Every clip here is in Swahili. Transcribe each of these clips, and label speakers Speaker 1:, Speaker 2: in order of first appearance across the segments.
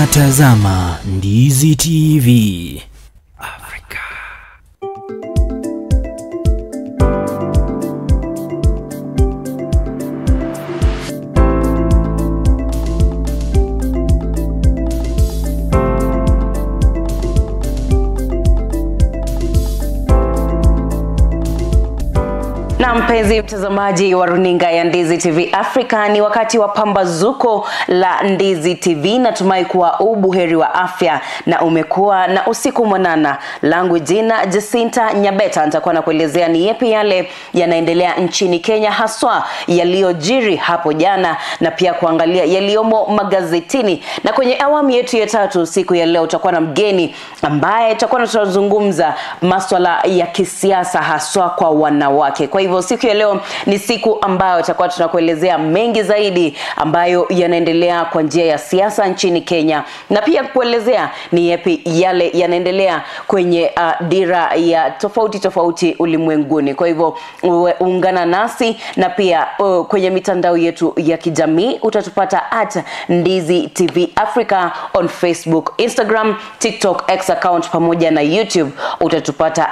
Speaker 1: Unatazama Ndizi TV Afrika.
Speaker 2: Na mpenzi mtazamaji wa runinga ya Ndizi TV Afrika, ni wakati wa pambazuko la Ndizi TV. Natumai kuwa ubuheri wa afya na umekuwa na usiku mwanana. Langu jina Jacinta Nyabeta, nitakuwa nakuelezea ni yepi yale yanaendelea nchini Kenya, haswa yaliyojiri hapo jana na pia kuangalia yaliyomo magazetini. Na kwenye awamu yetu ya tatu siku ya leo tutakuwa na mgeni ambaye tutakuwa tunazungumza masuala ya kisiasa haswa kwa wanawake. Kwa hivyo siku ya leo ni siku ambayo tutakuwa tunakuelezea mengi zaidi ambayo yanaendelea kwa njia ya siasa nchini Kenya, na pia kuelezea ni yapi yale yanaendelea kwenye dira ya tofauti tofauti ulimwenguni. Kwa hivyo ungana nasi, na pia kwenye mitandao yetu ya kijamii utatupata @Ndizi TV Africa on Facebook, Instagram, TikTok, X account pamoja na YouTube utatupata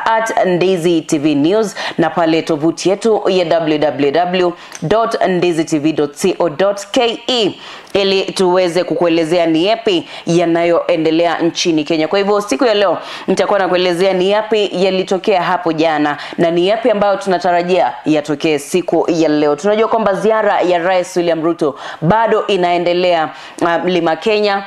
Speaker 2: @Ndizi TV News, na pale tovuti yetu ya www.ndizitv.co.ke ili tuweze kukuelezea ni yapi yanayoendelea nchini Kenya. Kwa hivyo siku ya leo nitakuwa nakuelezea ni yapi yalitokea hapo jana na ni yapi ambayo tunatarajia yatokee siku ya leo. Tunajua kwamba ziara ya Rais William Ruto bado inaendelea Mlima Kenya,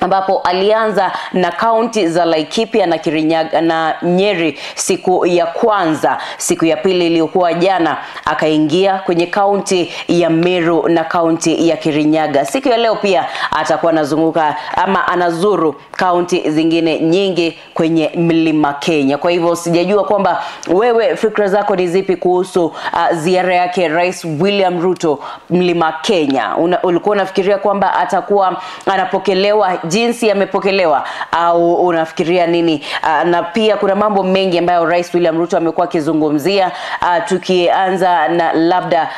Speaker 2: ambapo alianza na kaunti za Laikipia na Kirinyaga na Nyeri siku ya kwanza. Siku ya pili iliyokuwa jana akaingia kwenye kaunti ya Meru na kaunti ya Kirinyaga. Siku ya leo pia atakuwa anazunguka ama anazuru kaunti zingine nyingi kwenye Mlima Kenya. Kwa hivyo sijajua kwamba wewe fikra zako ni zipi kuhusu ziara yake Rais William Ruto Mlima Kenya. Ulikuwa unafikiria kwamba atakuwa anapokelewa jinsi amepokelewa au unafikiria nini? Na pia kuna mambo mengi ambayo Rais William Ruto amekuwa akizungumzia, tukianza na labda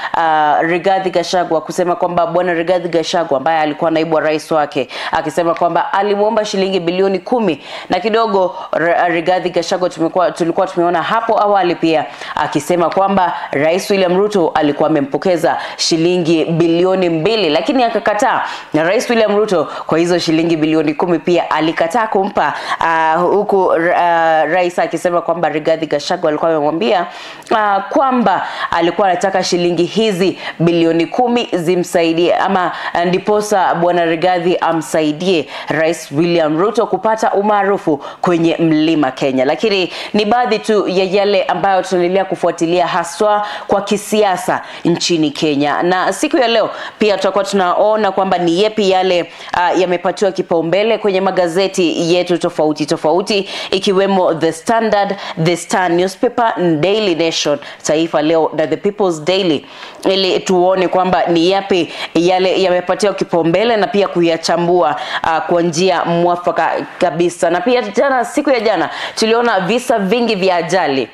Speaker 2: Rigathi Gachagua kusema kwamba bwana Rigathi Gachagua ambaye alikuwa naibu wa rais wake akisema kwamba alimuomba shilingi bilioni 10 na kidogo. Rigathi Gachagua tulikuwa tumeona hapo awali pia akisema kwamba Rais William Ruto alikuwa amempokeza shilingi bilioni 2, lakini akakataa. Na Rais William Ruto kwa hizo shilingi bilioni 10 pia alikataa kumpa, huku rais akisema kwamba Rigathi Gachagua alikuwa amemwambia kwamba alikuwa anataka shilingi hizi bilioni 10 zimsaidie ama ndiposa bwana Rigathi amsaidie Rais William Ruto kupata umaarufu kwenye Mlima Kenya. Lakini ni baadhi tu ya yale ambayo tunaendelea kufuatilia haswa kwa kisiasa nchini Kenya. Na siku ya leo pia tutakuwa tunaona kwamba ni yepi yale yamepatiwa kipaumbele kwenye magazeti yetu tofauti tofauti, ikiwemo The Standard, The Star Newspaper, Daily Nation, Taifa Leo na The People's Daily, ili tuone kwamba ni yapi yale yamepatiwa kipaumbele na pia kuyachambua kwa njia mwafaka kabisa. Na pia jana, siku ya jana, tuliona visa vingi vya ajali,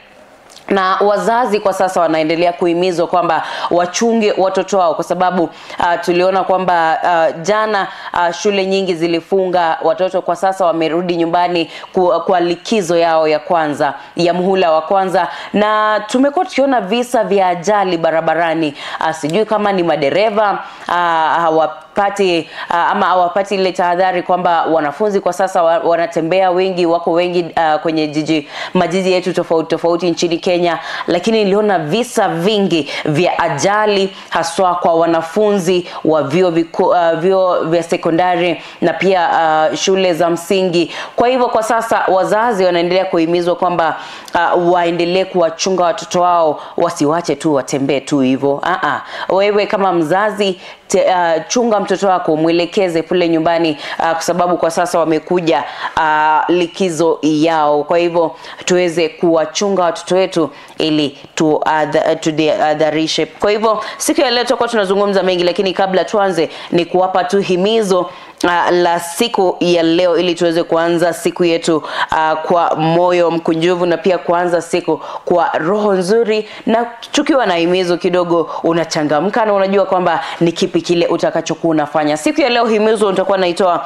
Speaker 2: na wazazi kwa sasa wanaendelea kuhimizwa kwamba wachunge watoto wao, kwa sababu tuliona kwamba jana shule nyingi zilifunga. Watoto kwa sasa wamerudi nyumbani kwa likizo yao ya kwanza ya muhula wa kwanza, na tumekuwa tukiona visa vya ajali barabarani. Sijui kama ni madereva hawapati ama hawapati ile tahadhari kwamba wanafunzi kwa sasa wanatembea wengi, wako wengi kwenye majiji yetu tofauti tofauti nchini Kenya. Lakini niliona visa vingi vya ajali haswa kwa wanafunzi wa vyuo vya sekondari na pia shule za msingi. Kwa hivyo kwa sasa wazazi wanaendelea kuhimizwa kwamba waendelee kuwachunga watoto wao, wasiwache tu watembee tu hivyo. Wewe kama mzazi chunga mtoto wako, mwelekeze pale nyumbani, kwa sababu kwa sasa wamekuja likizo yao. Kwa hivyo tuweze kuwachunga watoto wetu ili tuadharishe. Kwa hivyo siku ya leo tutakuwa tunazungumza mengi, lakini kabla tuanze ni kuwapa tu himizo la siku ya leo ili tuweze kuanza siku yetu kwa moyo mkunjufu na pia kuanza siku kwa roho nzuri, na tukiwa na himizo kidogo unachangamka na unajua kwamba ni kipi kile utakachokuwa unafanya. Siku ya leo himizo nitakuwa naitoa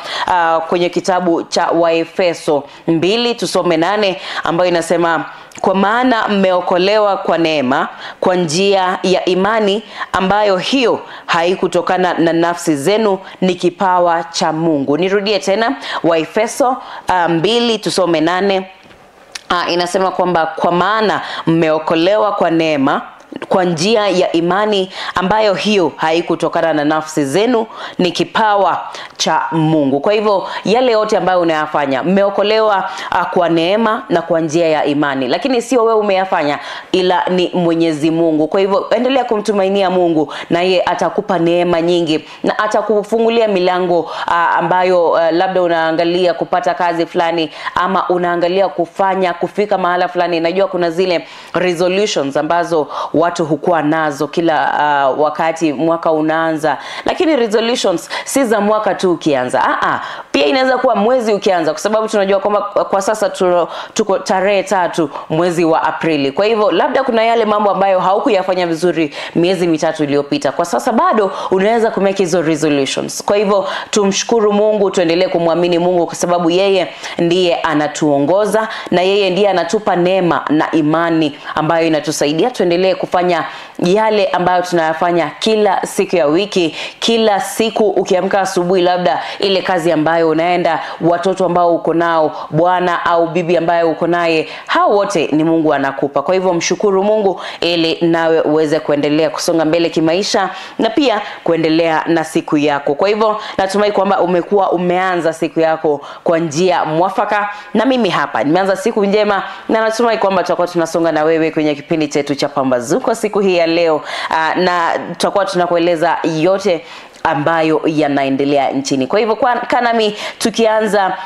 Speaker 2: kwenye kitabu cha Waefeso 2:8 ambayo inasema, kwa maana mmeokolewa kwa neema, kwa njia ya imani, ambayo hiyo haikutokana na nafsi zenu, ni kipawa cha Mungu. Nirudie tena, Waefeso 2:8 inasema kwamba kwa maana mmeokolewa kwa neema, kwa njia ya imani, ambayo hiyo haikutokana na nafsi zenu, ni kipawa cha Mungu. Kwa hivyo yale yote ambayo unayafanya, mmeokolewa kwa neema na kwa njia ya imani, lakini sio wewe umeyafanya, ila ni Mwenyezi Mungu. Kwa hivyo endelea kumtumainia Mungu, na yeye atakupa neema nyingi na atakufungulia milango ambayo labda unaangalia kupata kazi fulani, ama unaangalia kufanya kufika mahala fulani. Najua kuna zile resolutions ambazo watu hukuwa nazo kila wakati mwaka unaanza, lakini resolutions si za mwaka tu ukianza. Pia inaweza kuwa mwezi ukianza, kwa sababu tunajua kwamba kwa sasa tuko tarehe 3 mwezi wa Aprili. Kwa hivyo labda kuna yale mambo ambayo haukuyafanya vizuri miezi mitatu iliyopita, kwa sasa bado unaweza kumake hizo resolutions. Kwa hivyo tumshukuru Mungu, tuendelee kumwamini Mungu, kwa sababu yeye ndiye anatuongoza na yeye ndiye anatupa neema na imani ambayo inatusaidia tuendelee kufanya yale ambayo tunayafanya kila siku ya wiki. Kila siku ukiamka asubuhi, labda ile kazi ambayo unaenda, watoto ambao uko nao, bwana au bibi ambaye uko naye, hao wote ni Mungu anakupa. Kwa hivyo mshukuru Mungu ili nawe uweze kuendelea kusonga mbele kimaisha na pia kuendelea na siku yako. Kwa hivyo natumai kwamba umekuwa umeanza siku yako kwa njia mwafaka, na mimi hapa nimeanza siku njema, na natumai kwamba tutakuwa tunasonga na wewe kwenye kipindi chetu cha Pambazuko siku hii ya leo, na tutakuwa tunakueleza yote ambayo yanaendelea nchini. Kwa hivyo kanami tukianza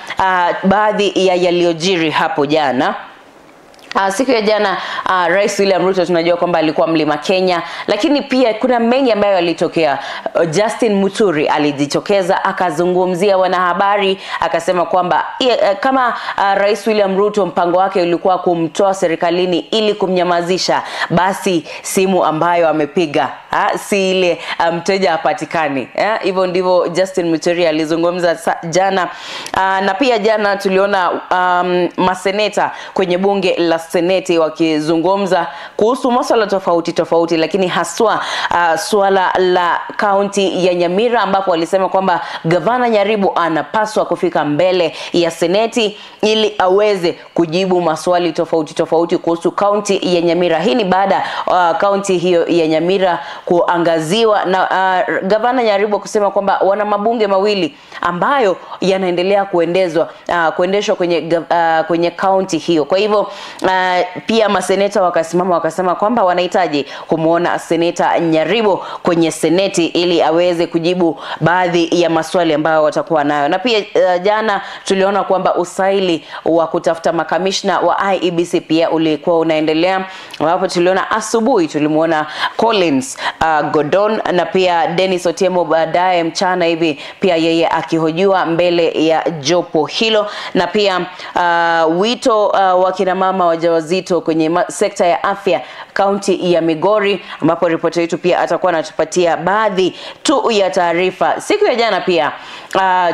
Speaker 2: baadhi ya yaliyojiri hapo jana. Siku ya jana Rais William Ruto tunajua kwamba alikuwa Mlima Kenya, lakini pia kuna mengi ambayo yalitokea. Justin Muturi alijitokeza akazungumzia wanahabari, akasema kwamba kama Rais William Ruto mpango wake ulikuwa kumtoa serikalini ili kumnyamazisha, basi simu ambayo amepiga si ile mteja hapatikani. Hivyo ndivyo Justin Muturi alizungumza jana. Na pia jana tuliona maseneta kwenye bunge la Seneti wakizungumza kuhusu masuala tofauti tofauti, lakini haswa suala la kaunti ya Nyamira, ambapo walisema kwamba gavana Nyaribo anapaswa kufika mbele ya Seneti ili aweze kujibu maswali tofauti tofauti kuhusu kaunti ya Nyamira. Hii ni baada kaunti hiyo ya Nyamira kuangaziwa na gavana Nyaribo kusema kwamba wana mabunge mawili ambayo yanaendelea kuendeshwa kwenye kaunti hiyo. Kwa hivyo pia maseneta wakasimama wakasema kwamba wanahitaji kumuona seneta Nyaribo kwenye seneti ili aweze kujibu baadhi ya maswali ambayo watakuwa nayo. Na pia jana tuliona kwamba usaili wa kutafuta makamishna wa IEBC pia ulikuwa unaendelea, ambapo tuliona asubuhi tulimuona Collins Godon na pia Dennis Otieno baadaye mchana hivi pia yeye akihojiwa mbele ya jopo hilo. Na pia wito wa kina mama wajawazito kwenye sekta ya afya kaunti ya Migori, ambapo ripoti yetu pia atakuwa anatupatia baadhi tu ya taarifa. Siku ya jana pia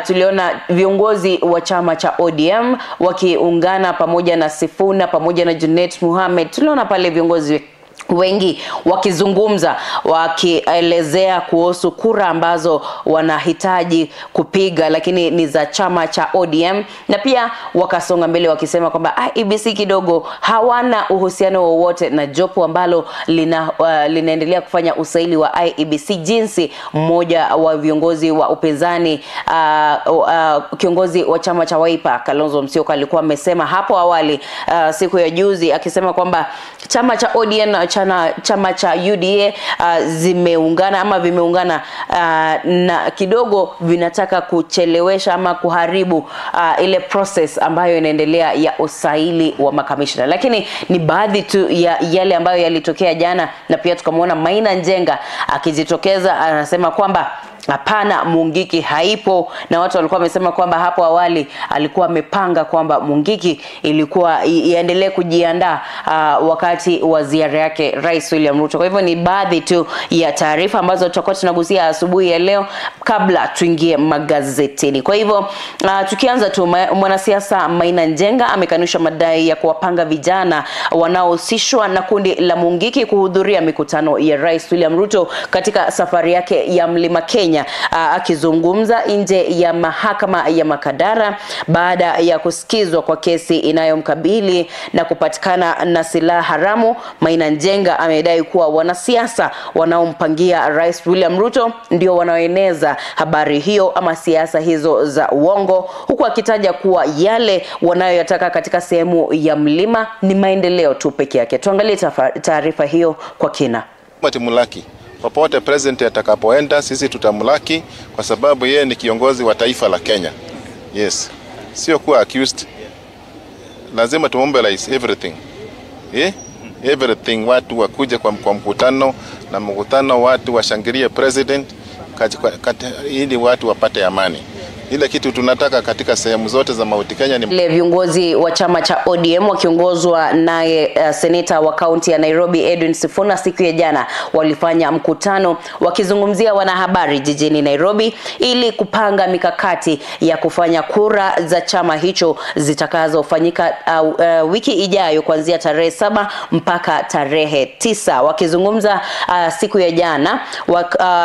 Speaker 2: tuliona viongozi wa chama cha ODM wakiungana pamoja na Sifuna pamoja na Junet Mohamed. Tuliona pale viongozi wengi wakizungumza wakielezea kuhusu kura ambazo wanahitaji kupiga, lakini ni za chama cha ODM, na pia wakasonga mbele wakisema kwamba IEBC kidogo hawana uhusiano wowote na jopo ambalo linaendelea kufanya usaili wa IEBC, jinsi mmoja wa viongozi wa upinzani kiongozi wa chama cha Wiper Kalonzo Musyoka alikuwa amesema hapo awali siku ya juzi, akisema kwamba chama cha ODM na chama cha UDA zimeungana ama vimeungana na kidogo vinataka kuchelewesha ama kuharibu ile process ambayo inaendelea ya usaili wa makamishna. Lakini ni baadhi tu ya yale ambayo yalitokea jana, na pia tukamwona Maina Njenga akijitokeza anasema kwamba Hapana, Mungiki haipo. Na watu walikuwa wamesema kwamba hapo awali alikuwa amepanga kwamba Mungiki ilikuwa iendelee kujiandaa wakati wa ziara yake Rais William Ruto. Kwa hivyo ni baadhi tu ya taarifa ambazo tutakuwa tunagusia asubuhi ya leo kabla tuingie magazetini. Kwa hivyo tukianza tu, mwanasiasa Maina Njenga amekanusha madai ya kuwapanga vijana wanaohusishwa na kundi la Mungiki kuhudhuria mikutano ya Rais William Ruto katika safari yake ya Mlima Kenya. Akizungumza nje ya mahakama ya Makadara baada ya kusikizwa kwa kesi inayomkabili na kupatikana na silaha haramu, Maina Njenga amedai kuwa wanasiasa wanaompangia Rais William Ruto ndio wanaoeneza habari hiyo ama siasa hizo za uongo, huku akitaja kuwa yale wanayoyataka katika sehemu ya mlima ni maendeleo tu peke yake. Tuangalie taarifa hiyo kwa kina.
Speaker 3: Tumulaki popote president atakapoenda, sisi tutamlaki kwa sababu yeye ni kiongozi wa taifa la Kenya. Yes. Sio kuwa accused. Lazima tumobilize everything. Everything, watu wakuja kwa mkutano, na mkutano watu washangilie president ili watu wapate amani. Ile kitu tunataka katika sehemu zote za Mount Kenya ni
Speaker 2: viongozi wa chama cha ODM wakiongozwa naye seneta wa kaunti ya Nairobi Edwin Sifuna siku ya jana walifanya mkutano wakizungumzia wanahabari jijini Nairobi ili kupanga mikakati ya kufanya kura za chama hicho zitakazofanyika wiki ijayo kuanzia tarehe 7 mpaka tarehe 9. Wakizungumza siku ya jana,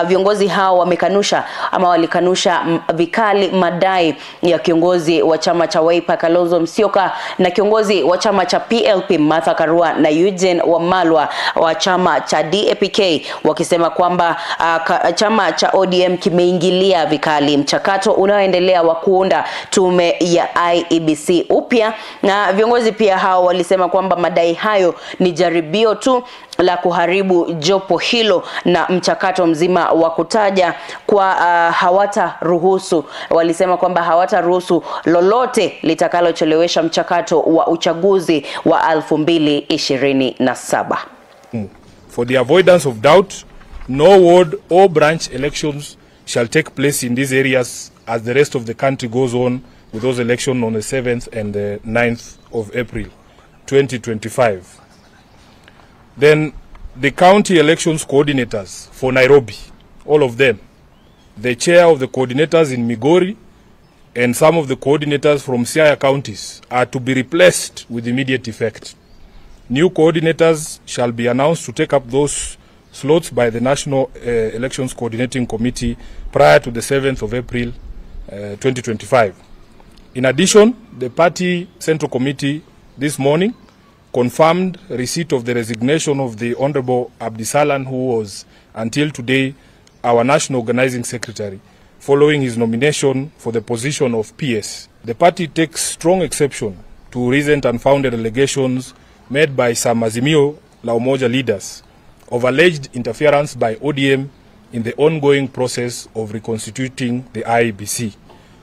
Speaker 2: viongozi hao wamekanusha ama walikanusha vikali madai ya kiongozi wa chama cha Wiper Kalonzo Musyoka na kiongozi wa chama cha PLP Martha Karua na Eugene Wamalwa wa chama cha DAPK, wakisema kwamba chama cha ODM kimeingilia vikali mchakato unaoendelea wa kuunda tume ya IEBC upya. Na viongozi pia hao walisema kwamba madai hayo ni jaribio tu la kuharibu jopo hilo na mchakato mzima wa kutaja kwa hawataruhusu. Walisema kwamba hawataruhusu lolote litakalochelewesha mchakato wa uchaguzi wa 2027.
Speaker 4: For the avoidance of doubt, no ward or branch elections shall take place in these areas as the rest of the country goes on with those elections on the 7th and the 9th of April 2025. Then the county elections coordinators for Nairobi, all of them, the chair of the coordinators in Migori and some of the coordinators from Siaya counties are to be replaced with immediate effect. New coordinators shall be announced to take up those slots by the National Elections Coordinating Committee prior to the 7th of April 2025. In addition, the party Central Committee this morning confirmed receipt of the resignation of the Honorable Abdisalan, who was until today our National Organizing Secretary, following his nomination for the position of PS. The party takes strong exception to recent unfounded allegations made by some Azimio La Umoja leaders of alleged interference by ODM in the ongoing process of reconstituting the IEBC.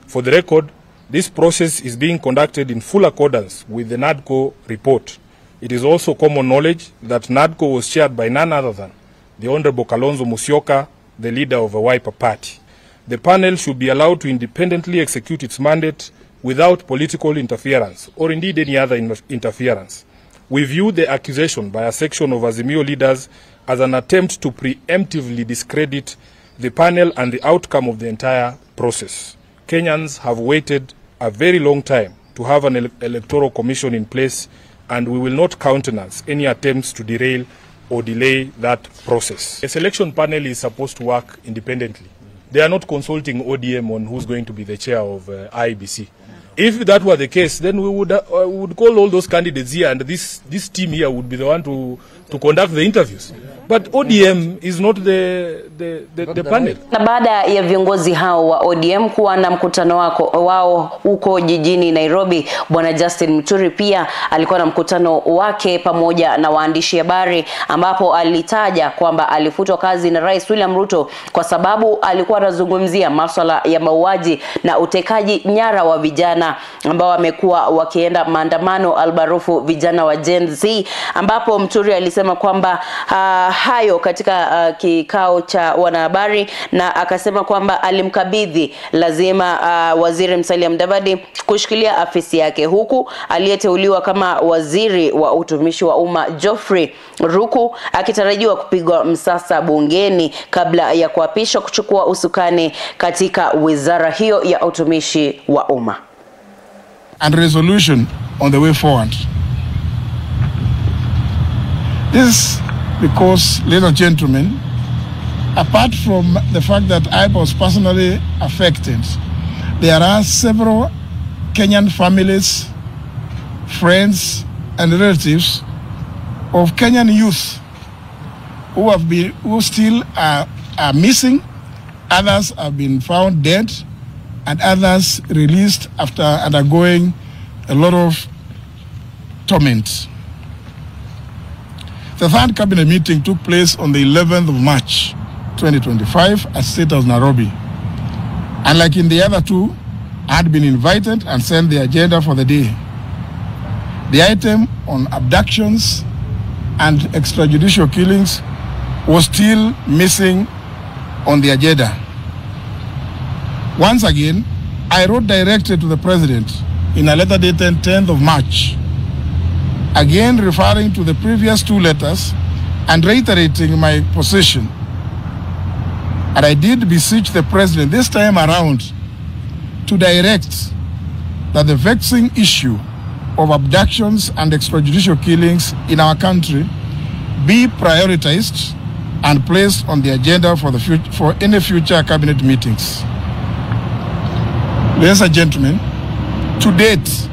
Speaker 4: For the record, this process is being conducted in full accordance with the NADCO report. It is also common knowledge that NADCO was chaired by none other than the Honorable Kalonzo Musyoka, the leader of the Wiper Party. The panel should be allowed to independently execute its mandate without political interference or indeed any other interference. We view the accusation by a section of Azimio leaders as an attempt to preemptively discredit the panel and the outcome of the entire process. Kenyans have waited a very long time to have an electoral commission in place, and we will not countenance any attempts to derail or delay that process. A selection panel is supposed to work independently. They are not consulting ODM on who's going to be the chair of IEBC. If that were the case, then we would call all those candidates here, and this team here would be the one to conduct the interviews. But ODM is not the panel.
Speaker 2: Na baada ya viongozi hao wa ODM kuwa na mkutano wao huko jijini Nairobi, Bwana Justin Muturi pia alikuwa na mkutano wake pamoja na waandishi habari, ambapo alitaja kwamba alifutwa kazi na Rais William Ruto kwa sababu alikuwa anazungumzia masuala ya mauaji na utekaji nyara wa vijana ambao wamekuwa wakienda maandamano almaarufu vijana wa Gen Z, ambapo Muturi alisema kwamba hayo katika kikao cha wanahabari na akasema kwamba alimkabidhi lazima Waziri Musalia Mudavadi kushikilia afisi yake, huku aliyeteuliwa kama waziri wa utumishi wa umma Geoffrey Ruku akitarajiwa kupigwa msasa bungeni kabla ya kuapishwa kuchukua usukani katika wizara hiyo ya utumishi wa umma.
Speaker 5: And resolution on the way forward. This because, ladies and gentlemen, apart from the fact that I was personally affected, there are several Kenyan families, friends, and relatives of Kenyan youth who still are missing. Others have been found dead, and others released after undergoing a lot of torment. The third cabinet meeting took place on the 11th of March, 2025 at State House, Nairobi. And like in the other two, I had been invited and sent the agenda for the day. The item on abductions and extrajudicial killings was still missing on the agenda. Once again, I wrote directly to the president in a letter dated 10th of March, again referring to the previous two letters and reiterating my position. And I did beseech the president this time around to direct that the vexing issue of abductions and extrajudicial killings in our country be prioritized and placed on the agenda for the future, for any future cabinet meetings. Ladies and gentlemen, to date,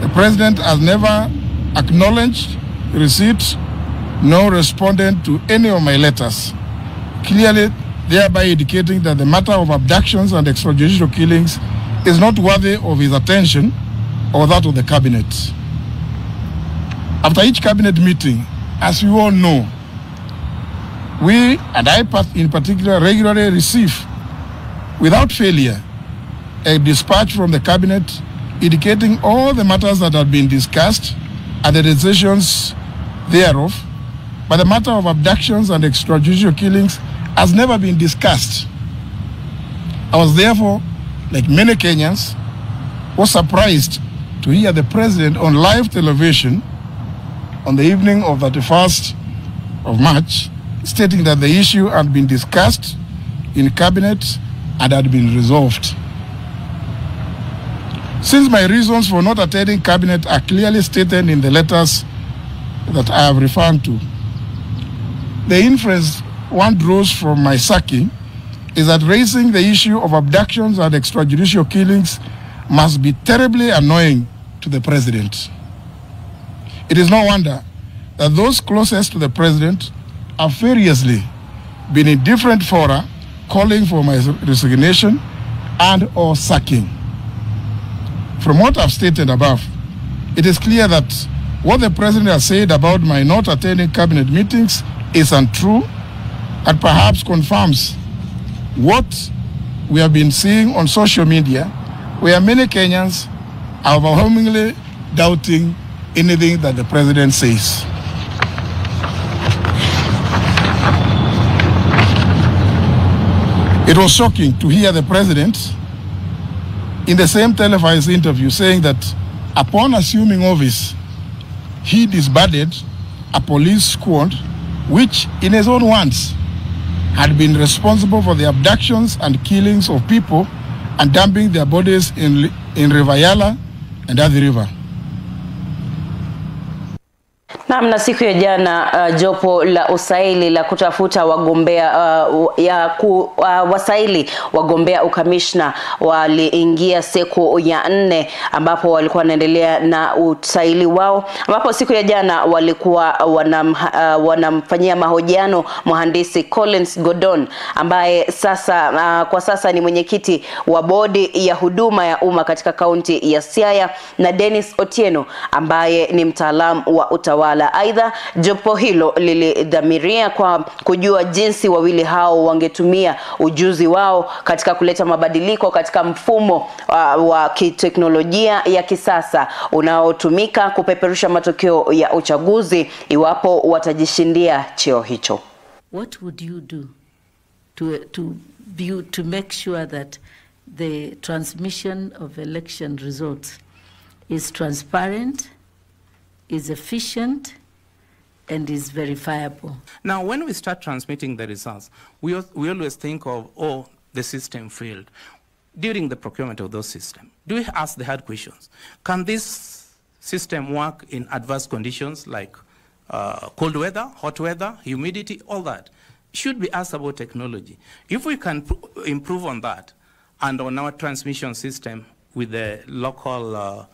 Speaker 5: the president has never acknowledged receipt nor responded to any of my letters, clearly thereby indicating that the matter of abductions and extrajudicial killings is not worthy of his attention or that of the cabinet. After each cabinet meeting, as you all know, we, and I in particular, regularly receive, without failure, a dispatch from the cabinet indicating all the matters that have been discussed and the decisions thereof, but the matter of abductions and extrajudicial killings has never been discussed. I was therefore, like many Kenyans, was surprised to hear the president on live television on the evening of 31st of March stating that the issue had been discussed in cabinet and had been resolved. Since my reasons for not attending cabinet are clearly stated in the letters that I have referred to, the inference one draws from my sacking is that raising the issue of abductions and extrajudicial killings must be terribly annoying to the president. It is no wonder that those closest to the president have variously been in different fora calling for my resignation and or sacking. From what I've stated above, it is clear that what the president has said about my not attending cabinet meetings is untrue and perhaps confirms what we have been seeing on social media, where many Kenyans are overwhelmingly doubting anything that the president says. It was shocking to hear the president in the same televised interview saying that upon assuming office, he disbanded a police squad which, in his own words, had been responsible for the abductions and killings of people and dumping their bodies in River Yala and Athi River.
Speaker 2: Naam, na siku ya jana jopo la usaili la kutafuta wagombea wasaili wagombea ukamishna waliingia siku ya 4 ambapo walikuwa wanaendelea na usaili wao, ambapo siku ya jana walikuwa wanamfanyia mahojiano mhandisi Collins Gordon ambaye sasa kwa sasa ni mwenyekiti wa bodi ya huduma ya umma katika kaunti ya Siaya, na Dennis Otieno ambaye ni mtaalamu wa utawala. Aidha, jopo hilo lilidhamiria kwa kujua jinsi wawili hao wangetumia ujuzi wao katika kuleta mabadiliko katika mfumo wa kiteknolojia ya kisasa unaotumika kupeperusha matokeo ya uchaguzi iwapo watajishindia cheo hicho.
Speaker 6: What would you do to make sure that the transmission of election results is transparent, is efficient, and is verifiable?
Speaker 7: Now, when we start transmitting the results, we always think of, oh, the system failed. During the procurement of those systems, do we ask the hard questions? Can this system work in adverse conditions like cold weather, hot weather, humidity, all that? Should be asked about technology. If we can improve on that and on our transmission system with the local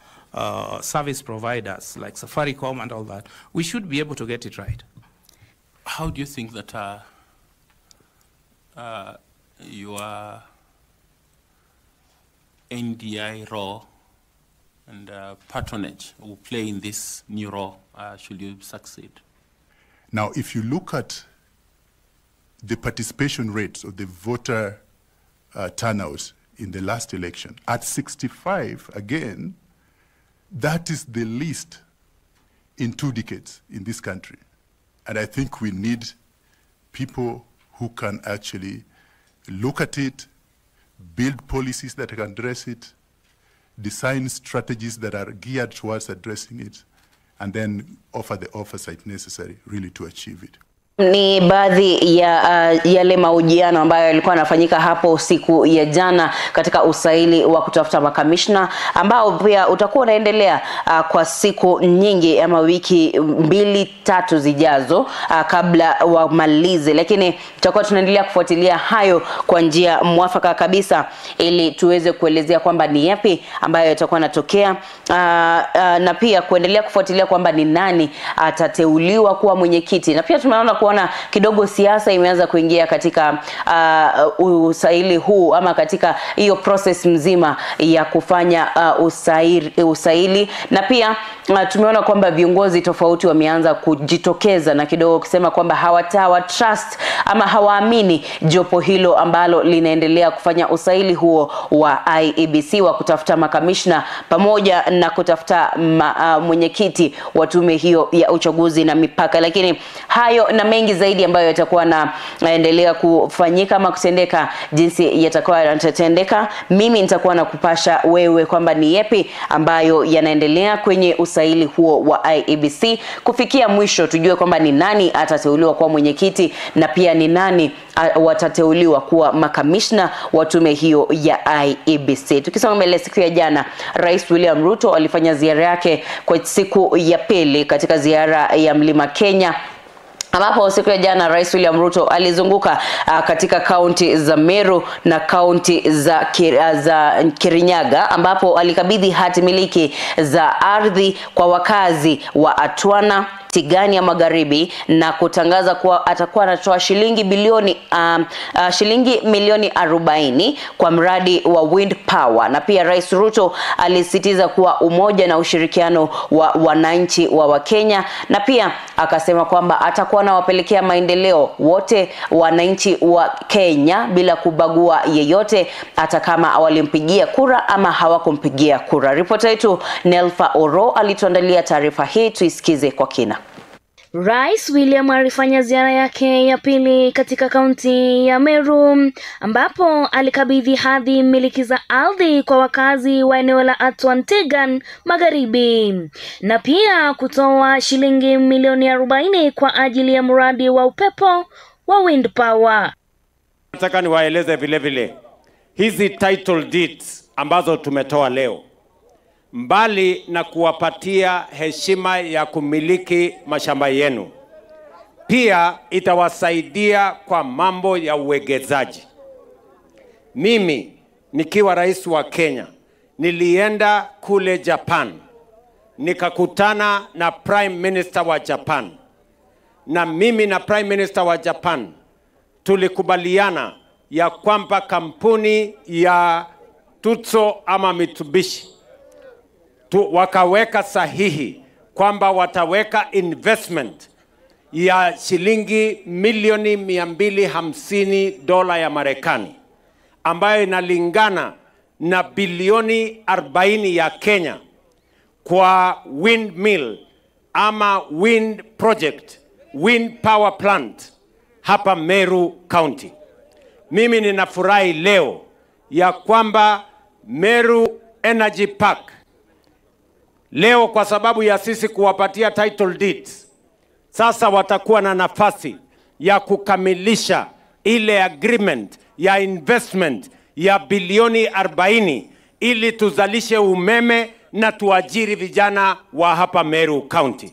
Speaker 7: service providers like Safaricom and all that, we should be able to get it right.
Speaker 8: How do you think that your NDI role and patronage will play in this new role should you succeed?
Speaker 9: Now, if you look at the participation rates of the voter turnout in the last election, at 65, again, that is the least in 2 decades in this country. And I think we need people who can actually look at it, build policies that can address it, design strategies that are geared towards addressing it, and then offer the oversight necessary really to achieve it.
Speaker 2: Ni baadhi ya yale mahojiano ambayo yalikuwa yanafanyika hapo siku ya jana katika usaili wa kutafuta makamishna ambao pia utakuwa unaendelea kwa siku nyingi ama wiki 2-3 zijazo kabla wamalize, lakini tutakuwa tunaendelea kufuatilia hayo kwa njia mwafaka kabisa ili tuweze kuelezea kwamba ni yapi ambayo yatakuwa yanatokea, na pia kuendelea kufuatilia kwamba ni nani atateuliwa kuwa mwenyekiti. Na pia tumeona kuona kidogo siasa imeanza kuingia katika usaili huu ama katika hiyo process mzima ya kufanya usaili. Na pia tumeona kwamba viongozi tofauti wameanza kujitokeza na kidogo kusema kwamba hawatawa trust ama hawaamini jopo hilo ambalo linaendelea kufanya usaili huo wa IEBC wa kutafuta makamishna pamoja na kutafuta mwenyekiti wa tume hiyo ya uchaguzi na mipaka. Lakini hayo na mengi zaidi ambayo yatakuwa na naendelea kufanyika ama kutendeka, jinsi yatakuwa yanatendeka, mimi nitakuwa na kupasha wewe kwamba ni yapi ambayo yanaendelea kwenye usaili huo wa IEBC kufikia mwisho, tujue kwamba ni nani atateuliwa kuwa mwenyekiti na pia ni nani watateuliwa kuwa makamishna wa tume hiyo ya IEBC. Tukisonga mbele, siku ya jana Rais William Ruto alifanya ziara yake kwa siku ya pili katika ziara ya Mlima Kenya, ambapo siku ya jana Rais William Ruto alizunguka katika kaunti za Meru na kaunti za Kirinyaga, ambapo alikabidhi hati miliki za ardhi kwa wakazi wa Atwana, Tigania Magharibi, na kutangaza kuwa atakuwa anatoa shilingi bilioni shilingi milioni 40 kwa mradi wa wind power. Na pia Rais Ruto alisisitiza kuwa umoja na ushirikiano wa wananchi wa Kenya, na pia akasema kwamba atakuwa anawapelekea maendeleo wote wananchi wa Kenya bila kubagua yeyote, hata kama walimpigia kura ama hawakumpigia kura. Ripota yetu Nelfa Oro alituandalia taarifa hii, tuisikize kwa kina.
Speaker 10: Rais William alifanya ziara yake ya pili katika kaunti ya Meru, ambapo alikabidhi hadhi miliki za ardhi kwa wakazi wa eneo la Atwantigan Magharibi, na pia kutoa shilingi milioni 40 kwa ajili ya mradi wa upepo wa wind power.
Speaker 11: Nataka niwaeleze vile vile hizi title deeds ambazo tumetoa leo, mbali na kuwapatia heshima ya kumiliki mashamba yenu, pia itawasaidia kwa mambo ya uwekezaji. Mimi nikiwa rais wa Kenya nilienda kule Japan, nikakutana na Prime Minister wa Japan, na mimi na Prime Minister wa Japan tulikubaliana ya kwamba kampuni ya Tutso ama Mitsubishi wakaweka sahihi kwamba wataweka investment ya shilingi milioni $250 ya Marekani, ambayo inalingana na bilioni 40 ya Kenya, kwa windmill ama wind project, wind power plant hapa Meru County. Mimi ninafurahi leo ya kwamba Meru Energy Park leo, kwa sababu ya sisi kuwapatia title deeds, sasa watakuwa na nafasi ya kukamilisha ile agreement ya investment ya bilioni 40 ili tuzalishe umeme na tuajiri vijana wa hapa Meru County.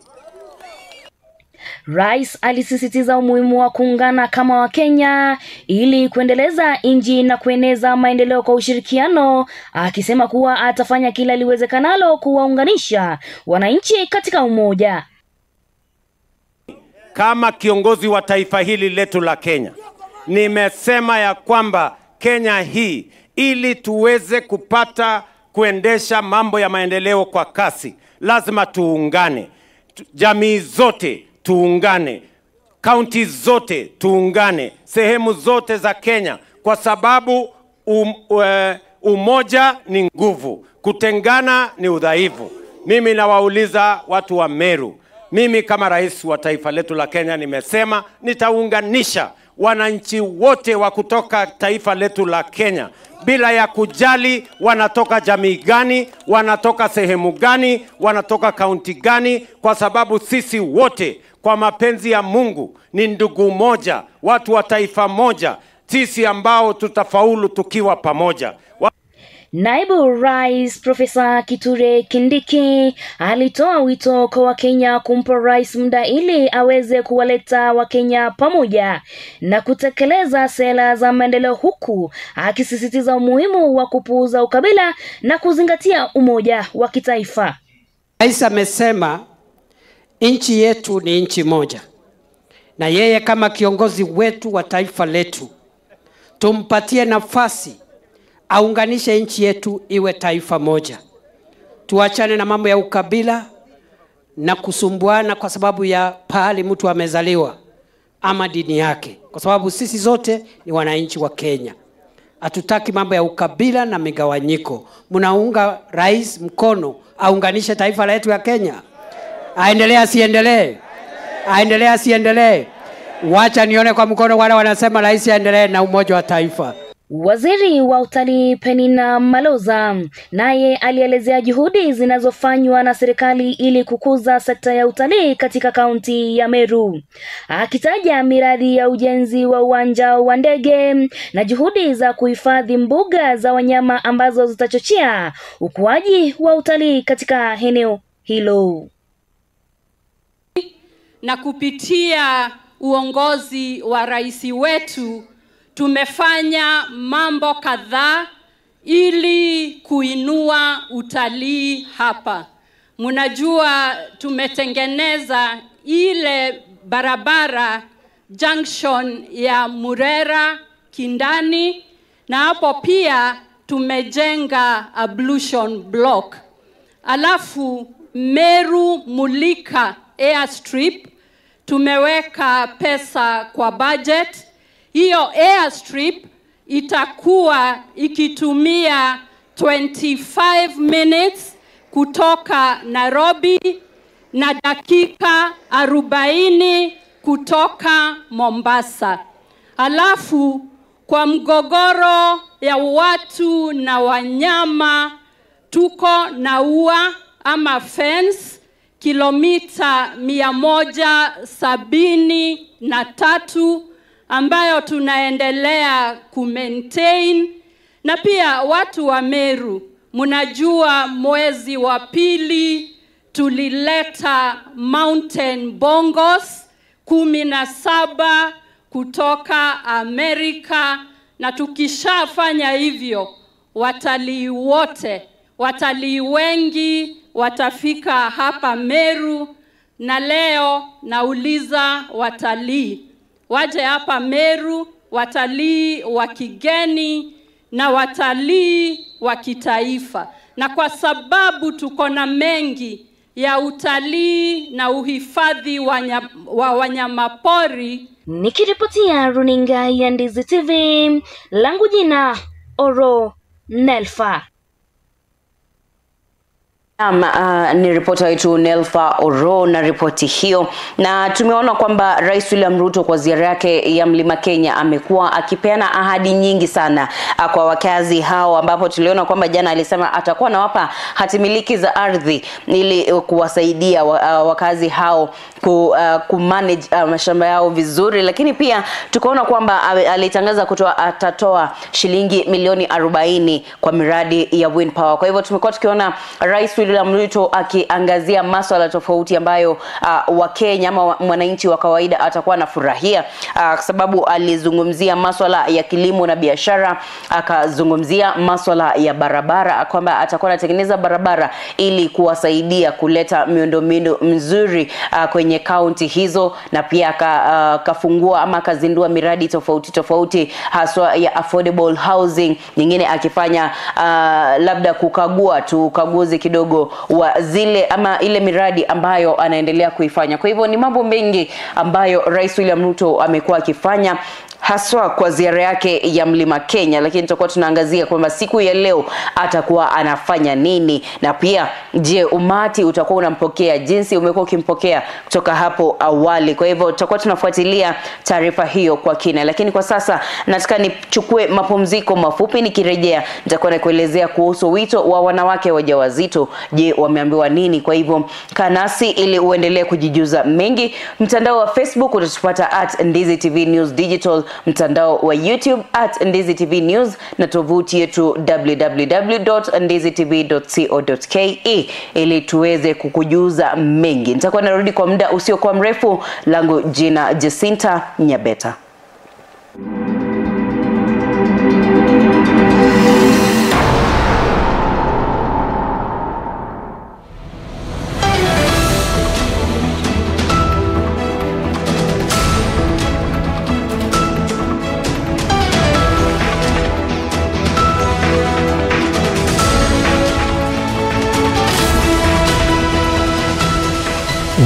Speaker 10: Rais alisisitiza umuhimu wa kuungana kama Wakenya ili kuendeleza nchi na kueneza maendeleo kwa ushirikiano, akisema kuwa atafanya kila liwezekanalo kuwaunganisha wananchi katika umoja.
Speaker 11: Kama kiongozi wa taifa hili letu la Kenya, nimesema ya kwamba Kenya hii, ili tuweze kupata kuendesha mambo ya maendeleo kwa kasi, lazima tuungane. Jamii zote tuungane, kaunti zote tuungane, sehemu zote za Kenya, kwa sababu umoja ni nguvu, kutengana ni udhaifu. Mimi nawauliza watu wa Meru, mimi kama rais wa taifa letu la Kenya nimesema nitaunganisha wananchi wote wa kutoka taifa letu la Kenya bila ya kujali wanatoka jamii gani, wanatoka sehemu gani, wanatoka kaunti gani, kwa sababu sisi wote kwa mapenzi ya Mungu ni ndugu moja, watu wa taifa moja, sisi ambao tutafaulu tukiwa pamoja.
Speaker 10: Naibu Rais Profesa Kithure Kindiki alitoa wito kwa Wakenya kumpa rais muda ili aweze kuwaleta Wakenya pamoja na kutekeleza sera za maendeleo, huku akisisitiza umuhimu wa kupuuza ukabila na kuzingatia umoja wa kitaifa.
Speaker 12: Rais amesema nchi yetu ni nchi moja, na yeye kama kiongozi wetu wa taifa letu tumpatie nafasi aunganishe nchi yetu iwe taifa moja. Tuachane na mambo ya ukabila na kusumbuana kwa sababu ya pahali mtu amezaliwa ama dini yake, kwa sababu sisi zote ni wananchi wa Kenya. Hatutaki mambo ya ukabila na migawanyiko. Mnaunga rais mkono aunganishe taifa letu ya Kenya? Aendelee asiendelee? Aendelee asiendelee? Wacha nione kwa mkono wale wanasema rais aendelee na umoja wa taifa.
Speaker 10: Waziri wa Utalii Penina Maloza naye alielezea juhudi zinazofanywa na serikali ili kukuza sekta ya utalii katika kaunti ya Meru, akitaja miradi ya ujenzi wa uwanja wa ndege na juhudi za kuhifadhi mbuga za wanyama ambazo zitachochea ukuaji wa utalii katika eneo hilo.
Speaker 13: Na kupitia uongozi wa rais wetu tumefanya mambo kadhaa ili kuinua utalii hapa. Mnajua tumetengeneza ile barabara junction ya Murera Kindani, na hapo pia tumejenga ablution block. Alafu Meru Mulika airstrip tumeweka pesa kwa budget. Hiyo airstrip itakuwa ikitumia 25 minutes kutoka Nairobi na dakika 40 kutoka Mombasa. Alafu kwa mgogoro ya watu na wanyama tuko na ua ama fence kilomita 173 ambayo tunaendelea kumaintain. Na pia watu wa Meru, mnajua mwezi wa pili tulileta mountain bongos 17 kutoka Amerika, na tukishafanya hivyo watalii wote, watalii wengi watafika hapa Meru. Na leo nauliza watalii waje hapa Meru, watalii wa kigeni na watalii wa kitaifa. Na kwa sababu tuko na mengi ya utalii na uhifadhi wa wanyamapori.
Speaker 10: Nikiripotia runinga ya Ndizi TV, langu jina Oro Nelfa.
Speaker 2: Ni ripota wetu Nelfa Oro na ripoti hiyo. Na tumeona kwamba Rais William Ruto kwa ziara yake ya Mlima Kenya amekuwa akipeana ahadi nyingi sana kwa wakazi hao, ambapo tuliona kwamba jana alisema atakuwa anawapa hatimiliki za ardhi ili kuwasaidia wakazi hao kumanage mashamba yao vizuri. Lakini pia tukaona kwamba alitangaza atatoa shilingi milioni 40 kwa miradi ya wind power. Kwa hivyo tumekuwa tukiona Rais William Ruto akiangazia masuala tofauti ambayo Wakenya ama mwananchi wa kawaida atakuwa anafurahia, kwa sababu alizungumzia masuala ya kilimo na biashara, akazungumzia masuala ya barabara kwamba atakuwa anatengeneza barabara ili kuwasaidia kuleta miundombinu mzuri kwenye kaunti hizo, na pia akafungua ama akazindua miradi tofauti tofauti haswa ya affordable housing, nyingine akifanya labda kukagua tu ukaguzi kidogo wa zile ama ile miradi ambayo anaendelea kuifanya. Kwa hivyo ni mambo mengi ambayo Rais William Ruto amekuwa akifanya haswa kwa ziara yake ya Mlima Kenya, lakini tutakuwa tunaangazia kwamba siku ya leo atakuwa anafanya nini, na pia je, umati utakuwa unampokea jinsi umekuwa ukimpokea kutoka hapo awali. Kwa hivyo tutakuwa tunafuatilia taarifa hiyo kwa kina, lakini kwa sasa nataka nichukue mapumziko mafupi. Nikirejea nitakuwa nakuelezea kuhusu wito wa wanawake wajawazito, je, wameambiwa nini? Kwa hivyo kaa nasi ili uendelee kujijuza mengi. Mtandao wa Facebook utatupata @Ndizi TV News Digital, mtandao wa YouTube @Ndizi TV News na tovuti yetu www.ndizitv.co.ke ili tuweze kukujuza mengi. Nitakuwa narudi kwa muda usiokuwa mrefu. Langu jina Jacinta Nyabeta.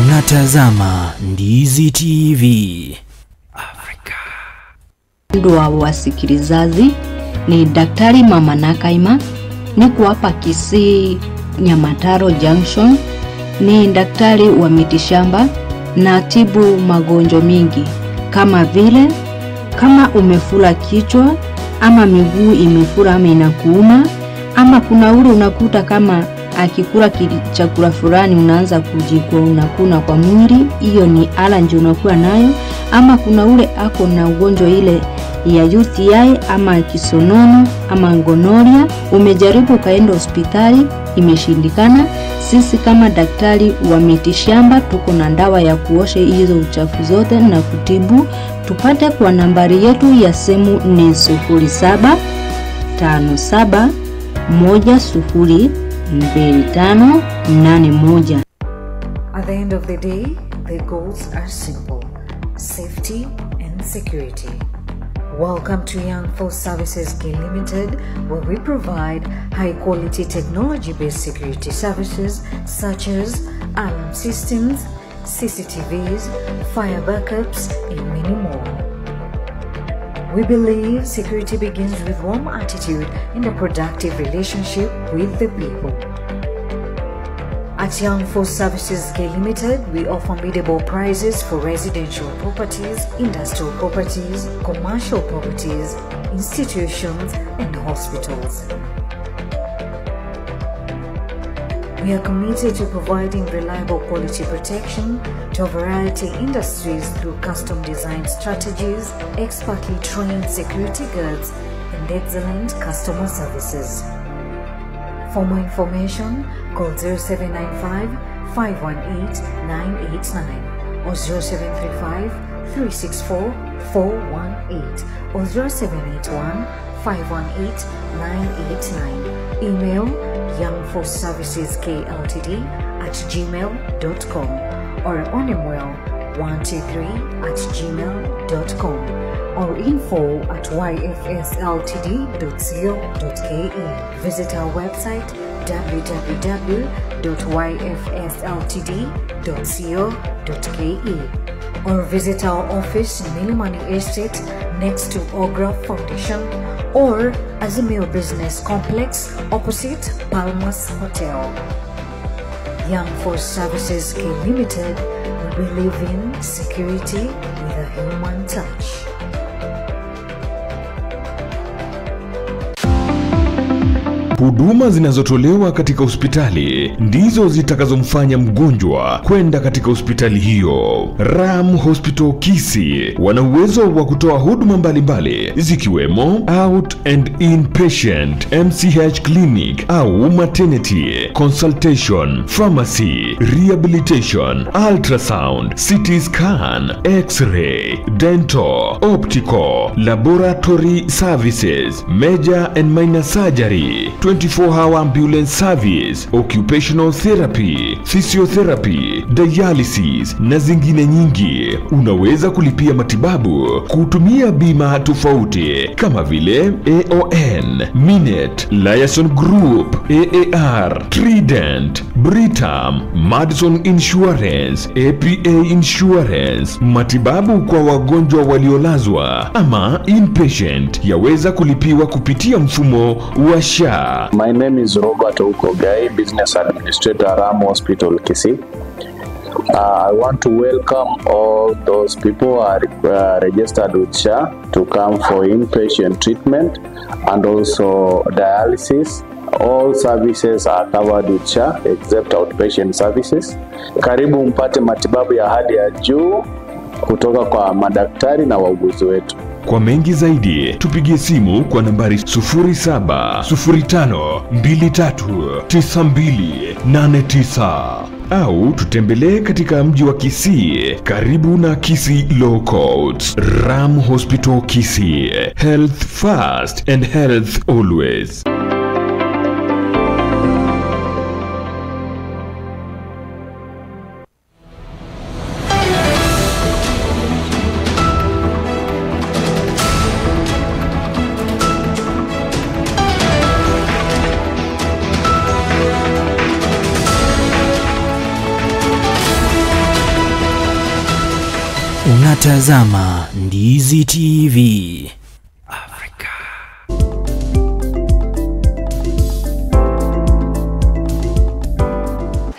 Speaker 1: Unatazama Ndizi TV Afrika.
Speaker 14: Nduwa wasikilizaji, ni Daktari Mama Nakaima, niko hapa Kisii Nyamataro Junction. Ni daktari wa mitishamba na tibu magonjwa mingi kama vile kama umefura kichwa ama miguu imefura ama inakuuma, ama kuna ule unakuta kama akikula chakula fulani unaanza kujikwa unakuna kwa mwili, hiyo ni allergy unakuwa nayo. Ama kuna ule ako na ugonjwa ile ya UTI ama kisonono ama gonorrhea, umejaribu ukaenda hospitali imeshindikana. Sisi kama daktari wa mitishamba tuko na dawa ya kuosha hizo uchafu zote na kutibu. Tupate kwa nambari yetu ya simu ni 0757 10 2581.
Speaker 15: At the end of the day, the goals are simple: safety and security. Welcome to Young Force Services K Limited, where we provide high-quality technology-based security services such as alarm systems, CCTVs, fire backups, and many more. We believe security begins with warm attitude and a productive relationship with the people. At Young Force Services K Limited, we offer biddable prices for residential properties, industrial properties, commercial properties, institutions, and hospitals. We are committed to providing reliable quality protection to a variety of industries through custom design strategies, expertly trained security guards, and excellent customer services. For more information, call 0795 518 989 or 0735 364 418 or 0781 518 989. Email youngforceserviceskltd@gmail.com or onemwell123@gmail.com or info@yfsltd.co.ke. Visit our website www.yfsltd.co.ke or visit our office in Milimani Estate next to Ogra Foundation or Azimio Business Complex opposite Palmas Hotel. Young Force Services K Limited, we believe in security with a human touch.
Speaker 16: Huduma zinazotolewa katika hospitali ndizo zitakazomfanya mgonjwa kwenda katika hospitali hiyo. Ram Hospital Kisii wana uwezo wa kutoa huduma mbalimbali zikiwemo out and inpatient, MCH clinic au maternity, consultation, pharmacy, rehabilitation, ultrasound, CT scan, x-ray, dental, optical, laboratory services, major and minor surgery, 24-hour ambulance service, occupational therapy, physiotherapy, dialysis na zingine nyingi. Unaweza kulipia matibabu kutumia bima tofauti kama vile AON, Minet, Liaison Group, AAR, Trident, Britam, Madison Insurance, APA Insurance. Matibabu kwa wagonjwa waliolazwa ama inpatient yaweza kulipiwa kupitia mfumo wa SHA.
Speaker 17: My name is Robert Okogai, Business Administrator, Ram Hospital, Kisii. I want to welcome all those people who are registered with SHA to come for inpatient treatment and also dialysis. All services are covered with SHA except outpatient services. Karibu mpate matibabu ya hali ya juu kutoka kwa madaktari na wauguzi wetu.
Speaker 16: Kwa mengi zaidi, tupigie simu kwa nambari 0705239289 au tutembelee katika mji wa Kisii karibu na Kisii Law Courts. Ram Hospital Kisii, health first and health always.
Speaker 1: Unatazama Ndizi TV Afrika.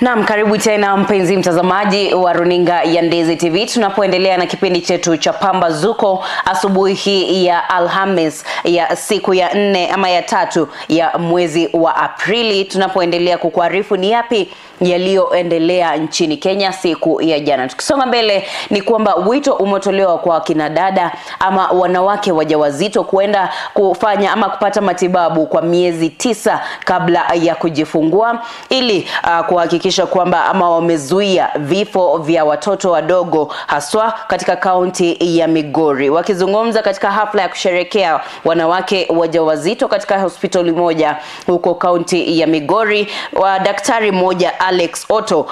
Speaker 2: Naam, karibu tena mpenzi mtazamaji wa runinga ya Ndizi TV, tunapoendelea na kipindi chetu cha Pambazuko asubuhi hii ya Alhamis ya siku ya 4 ama ya 3 ya mwezi wa Aprili, tunapoendelea kukuarifu ni yapi yaliyoendelea nchini Kenya siku ya jana. Tukisonga mbele ni kwamba wito umetolewa kwa kina dada ama wanawake wajawazito kuenda kufanya ama kupata matibabu kwa miezi 9 kabla ya kujifungua ili kuhakikisha kwamba ama wamezuia vifo vya watoto wadogo haswa katika kaunti ya Migori. Wakizungumza katika hafla ya kusherehekea wanawake wajawazito katika hospitali moja huko kaunti ya Migori, wa daktari mmoja Alex Otto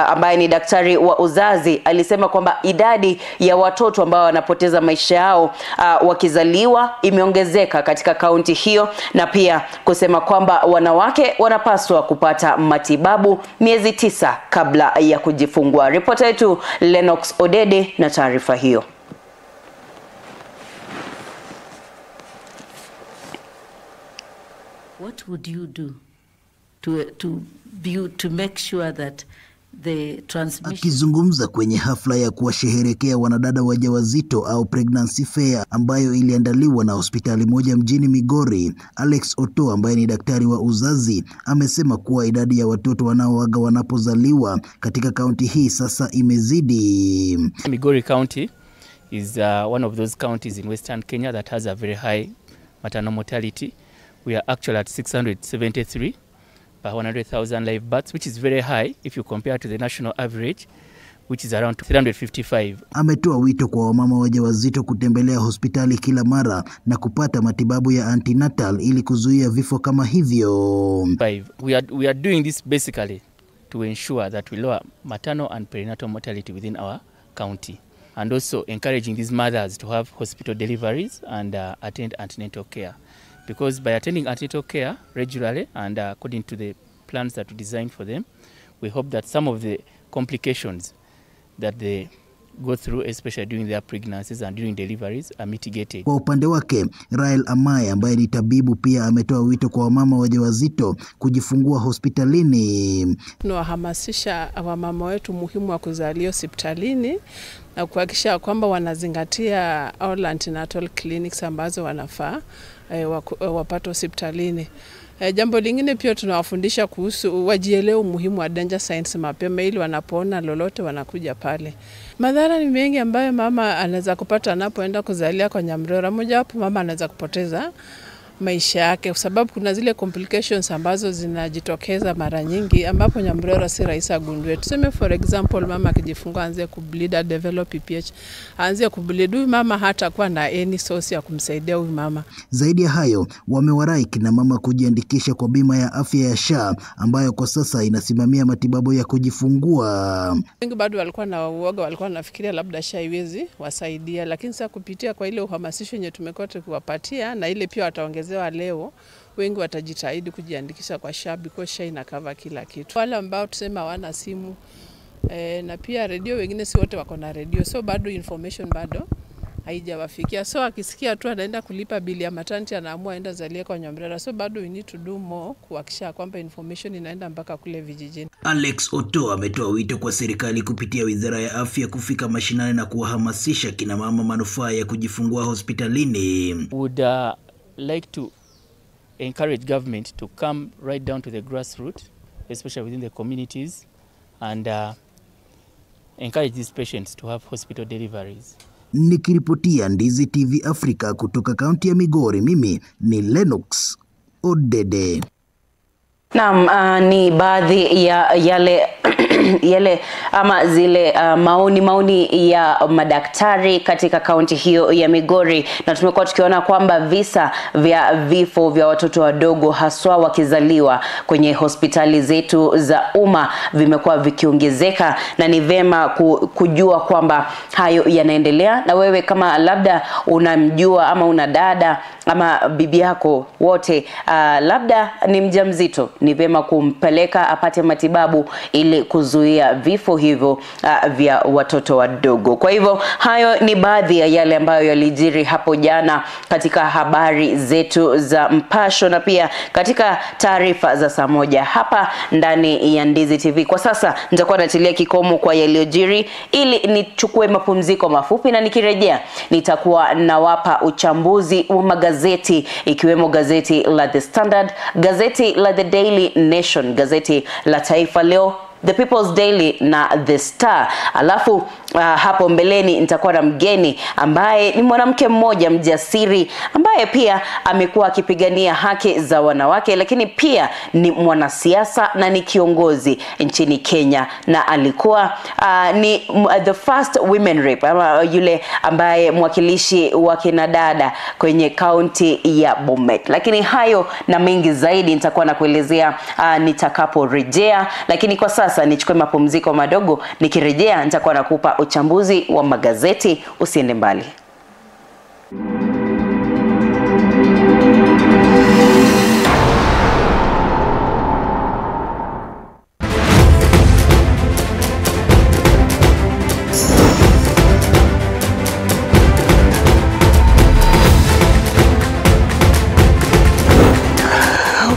Speaker 2: ambaye ni daktari wa uzazi alisema kwamba idadi ya watoto ambao wanapoteza maisha yao wakizaliwa imeongezeka katika kaunti hiyo, na pia kusema kwamba wanawake wanapaswa kupata matibabu miezi 9 kabla ya kujifungua. Ripota yetu Lennox Odede na taarifa hiyo.
Speaker 6: What would you do to make sure that the transmission?
Speaker 18: Akizungumza kwenye hafla ya kuwasherehekea wanadada wajawazito au pregnancy fair ambayo iliandaliwa na hospitali moja mjini Migori, Alex Otto ambaye ni daktari wa uzazi amesema kuwa idadi ya watoto wanaoaga wanapozaliwa katika kaunti hii sasa imezidi.
Speaker 19: Migori County is one of those counties in Western Kenya that has a very high maternal mortality. We are actually at 673 per 100,000 live births, which is very high if you compare to the national average, which is around 355.
Speaker 18: Ametoa wito kwa wamama wajawazito kutembelea hospitali kila mara na kupata matibabu ya antenatal ili kuzuia vifo kama hivyo.
Speaker 19: We are doing this basically to ensure that we lower maternal and perinatal mortality within our county, and also encouraging these mothers to have hospital deliveries and attend antenatal care. Because by attending antenatal care regularly and according to the plans that we designed for them, we hope that some of the complications that the go through, especially during their pregnancies and during deliveries, are mitigated.
Speaker 18: Kwa upande wake, Rael Amaya ambaye ni tabibu pia ametoa wito kwa wamama wajawazito kujifungua hospitalini.
Speaker 20: Tunawahamasisha wamama wetu muhimu wa kuzalia hospitalini na kuhakikisha kwamba wanazingatia all antenatal clinics ambazo wanafaa wapate hospitalini. Jambo lingine pia tunawafundisha kuhusu wajielewe umuhimu wa danger signs mapema ili wanapoona lolote wanakuja pale. Madhara ni mengi ambayo mama anaweza kupata anapoenda kuzalia kwa Nyamrora. Moja wapo, mama anaweza kupoteza maisha yake kwa sababu kuna zile complications ambazo zinajitokeza mara nyingi ambapo Nyamrora si rahisi agundue. Tuseme for example, mama akijifungua aanze kubleed, develop PPH, aanze kubleed, huyu mama hatakuwa na any source ya kumsaidia huyu mama.
Speaker 18: Zaidi ya hayo, wamewarai kina mama kujiandikisha kwa bima ya afya ya SHA ambayo kwa sasa inasimamia matibabu ya kujifungua.
Speaker 20: Wengi bado walikuwa na uoga, walikuwa wanafikiria labda SHA haiwezi wasaidia, lakini sasa kupitia kwa ile uhamasisho yenye tumekuwa tukiwapatia na ile pia wataongezewa leo, wengi watajitahidi kujiandikisha kwa SHA because SHA inakava kila kitu. Wale ambao tuseme hawana simu na pia redio, wengine si wote wako na redio, so bado information bado haijawafikia. So akisikia tu anaenda kulipa bili ya maternity anaamua aenda zalie kwa Nyamrora. So bado we need to do more kuhakikisha kwamba information inaenda mpaka kule vijijini.
Speaker 18: Alex Oto ametoa wito kwa serikali kupitia Wizara ya Afya kufika mashinani na kuwahamasisha kina mama manufaa ya kujifungua hospitalini.
Speaker 19: Would like to encourage government to come right down to the grassroots, especially within the communities, and encourage these patients to have hospital deliveries.
Speaker 18: Nikiripotia Ndizi TV Afrika kutoka kaunti ya Migori, mimi ni Lennox Odede.
Speaker 2: Naam, ni baadhi ya yale yale ama zile maoni ya madaktari katika kaunti hiyo ya Migori, na tumekuwa tukiona kwamba visa vya vifo vya watoto wadogo haswa wakizaliwa kwenye hospitali zetu za umma vimekuwa vikiongezeka, na ni vema kujua kwamba hayo yanaendelea. Na wewe kama labda unamjua ama una dada ama bibi yako wote labda ni mjamzito, ni vema kumpeleka apate matibabu ili kuzuia vifo hivyo vya watoto wadogo. Kwa hivyo hayo ni baadhi ya yale ambayo yalijiri hapo jana katika habari zetu za Mpasho na pia katika taarifa za saa moja hapa ndani ya Ndizi TV. Kwa sasa nitakuwa natilia kikomo kwa yaliyojiri ili nichukue mapumziko mafupi, na nikirejea nitakuwa nawapa uchambuzi wa magazeti ikiwemo gazeti la The Standard, gazeti la The Daily Nation, gazeti la Taifa Leo, The People's Daily na The Star. Alafu hapo mbeleni nitakuwa na mgeni ambaye ni mwanamke mmoja mjasiri ambaye pia amekuwa akipigania haki za wanawake, lakini pia ni mwanasiasa na ni kiongozi nchini Kenya, na alikuwa ni the first women rep ama yule ambaye mwakilishi wa kina dada kwenye kaunti ya Bomet. Lakini hayo na mengi zaidi nitakuwa nakuelezea nitakaporejea, lakini kwa sasa nichukue mapumziko madogo. Nikirejea nitakuwa nakupa uchambuzi wa magazeti. Usiende mbali.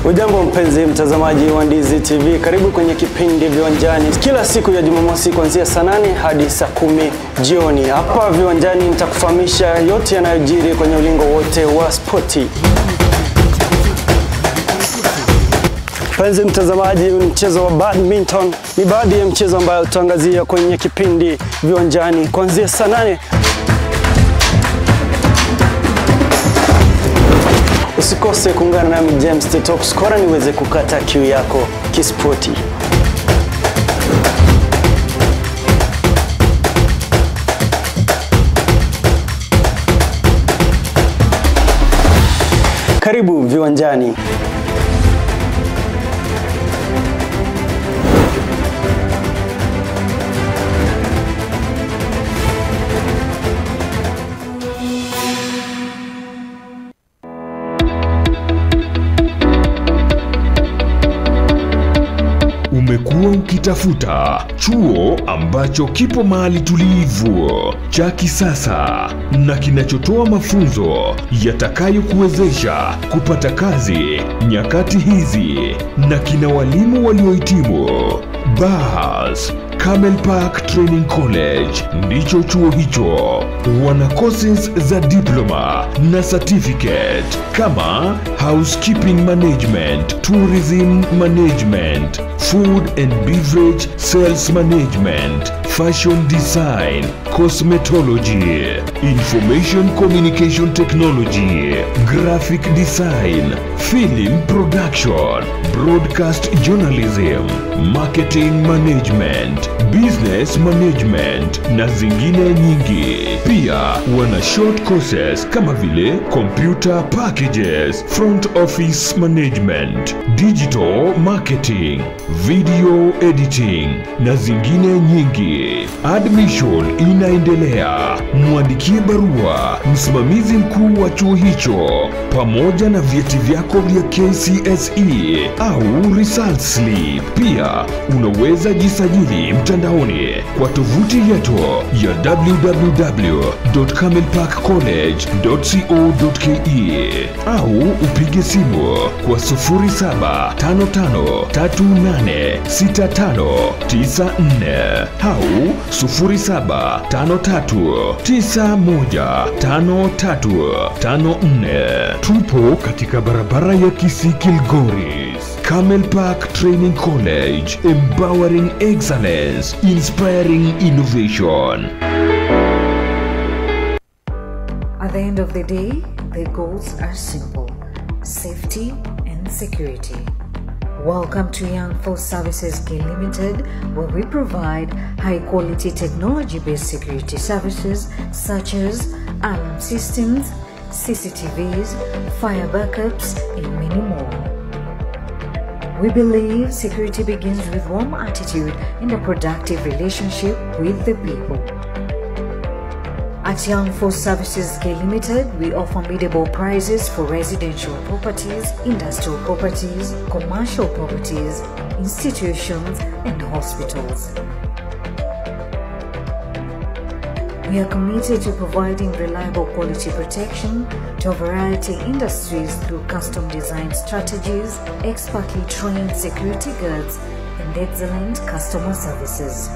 Speaker 21: Ujambo mpenzi mtazamaji wa Ndizi TV, karibu kwenye kipindi Viwanjani kila siku ya Jumamosi kuanzia saa 8 hadi saa 10 jioni. Hapa Viwanjani nitakufahamisha yote yanayojiri kwenye ulingo wote wa spoti. Mpenzi mtazamaji, mchezo wa badminton ni baadhi ya mchezo ambayo tutaangazia kwenye kipindi Viwanjani kuanzia saa 8. Usikose kuungana nami James the Top Scorer niweze kukata kiu yako kispoti. Karibu Viwanjani.
Speaker 16: Umekuwa Umekuwa ukitafuta chuo ambacho kipo mahali tulivu, cha kisasa na kinachotoa mafunzo yatakayokuwezesha kupata kazi nyakati hizi na kina walimu waliohitimu. Bas, Camel Park Training College ndicho chuo hicho. Wana courses za diploma na certificate kama housekeeping management, tourism management, food and beverage sales management, fashion design, cosmetology, information communication technology, graphic design, film production, broadcast journalism, marketing management, business management na zingine nyingi. Pia wana short courses kama vile computer packages, front office management, digital marketing, video editing na zingine nyingi. Admission inaendelea. Mwandikie barua msimamizi mkuu wa chuo hicho pamoja na vyeti vyako vya KCSE au result slip. Pia unaweza jisajili mtandaoni kwa tovuti yetu ya www.camelparkcollege.co.ke au upige simu kwa 0755386594 au 0753915354. Tupo katika barabara ya Kisii Kilgoris. Camel Park Training College, empowering excellence, inspiring innovation.
Speaker 15: At the end of the day, the goals are simple: safety and security. Welcome to Young Force Services K Limited, where we provide high-quality technology-based security services such as alarm systems, CCTVs, fire backups, and many more. We believe security begins with warm attitude and a productive relationship with the people. At Young Force Services K Limited, we offer biddable prices for residential properties, industrial properties, commercial properties, institutions, and hospitals. We are committed to providing reliable quality protection to a variety of industries through custom design strategies, expertly trained security guards, and excellent customer services.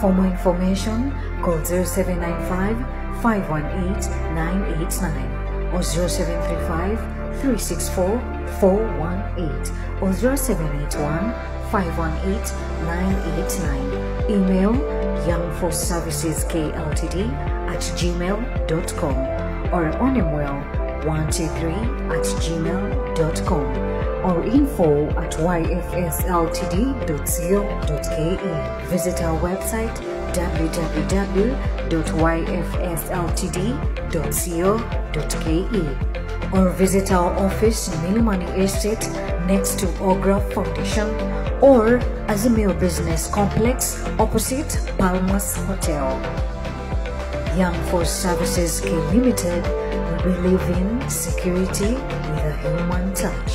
Speaker 15: For more information, call 0795 518 989 or 0735 364 418 or 0781 518 989. Email youngforceserviceskltd@gmail.com or onemwell123@gmail.com or info@yfsltd.co.ke. Visit our website www.yfsltd.co.ke or visit our office in Milimani Estate next to Ogra Foundation or Azimio Business Complex opposite Palmas Hotel. Young Force Services K Limited, we believe in security with a human touch.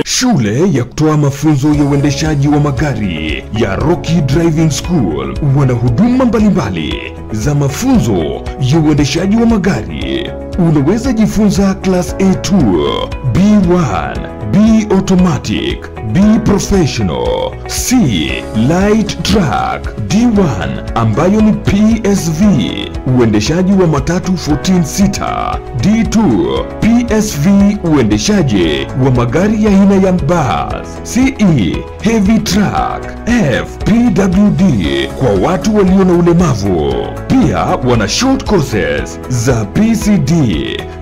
Speaker 16: Shule ya kutoa mafunzo ya uendeshaji wa magari ya Rocky Driving School wana huduma mbalimbali za mafunzo ya uendeshaji wa magari. Unaweza jifunza Class A2, B1, B Automatic, B Professional, C Light Truck, D1 ambayo ni PSV, uendeshaji wa matatu 14 seater, D2 PSV, uendeshaji wa magari ya aina ya bus, CE Heavy Truck, F PWD kwa watu walio na ulemavu. Pia wana short courses za PCD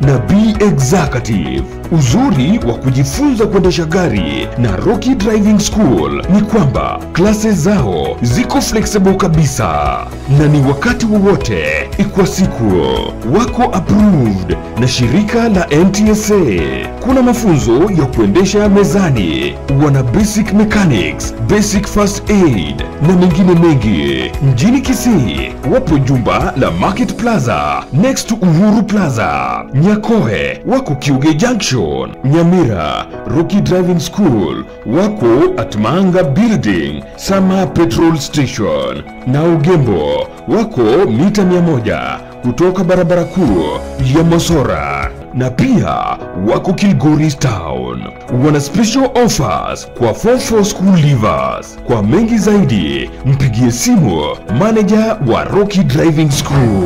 Speaker 16: na B Executive. Uzuri wa kujifunza kuendesha gari na Rocky Driving School ni kwamba classes zao ziko flexible kabisa na ni wakati wowote kwa siku. Wako approved na shirika la NTSA. Kuna mafunzo ya kuendesha mezani, wana basic mechanics, basic first aid na mengine mengi. Mjini Kisii wapo jumba la Market Plaza next to Uhuru Plaza. Nyakoe wako Kiuge Junction. Nyamira Rocky Driving School wako at Manga Building, Sama Petrol Station. Na Ugembo wako mita 100 kutoka barabara kuu ya Mosora. Na pia wako Kilgoris Town. Wana special offers kwa Form 4 school leavers. Kwa mengi zaidi mpigie simu manager wa Rocky Driving School.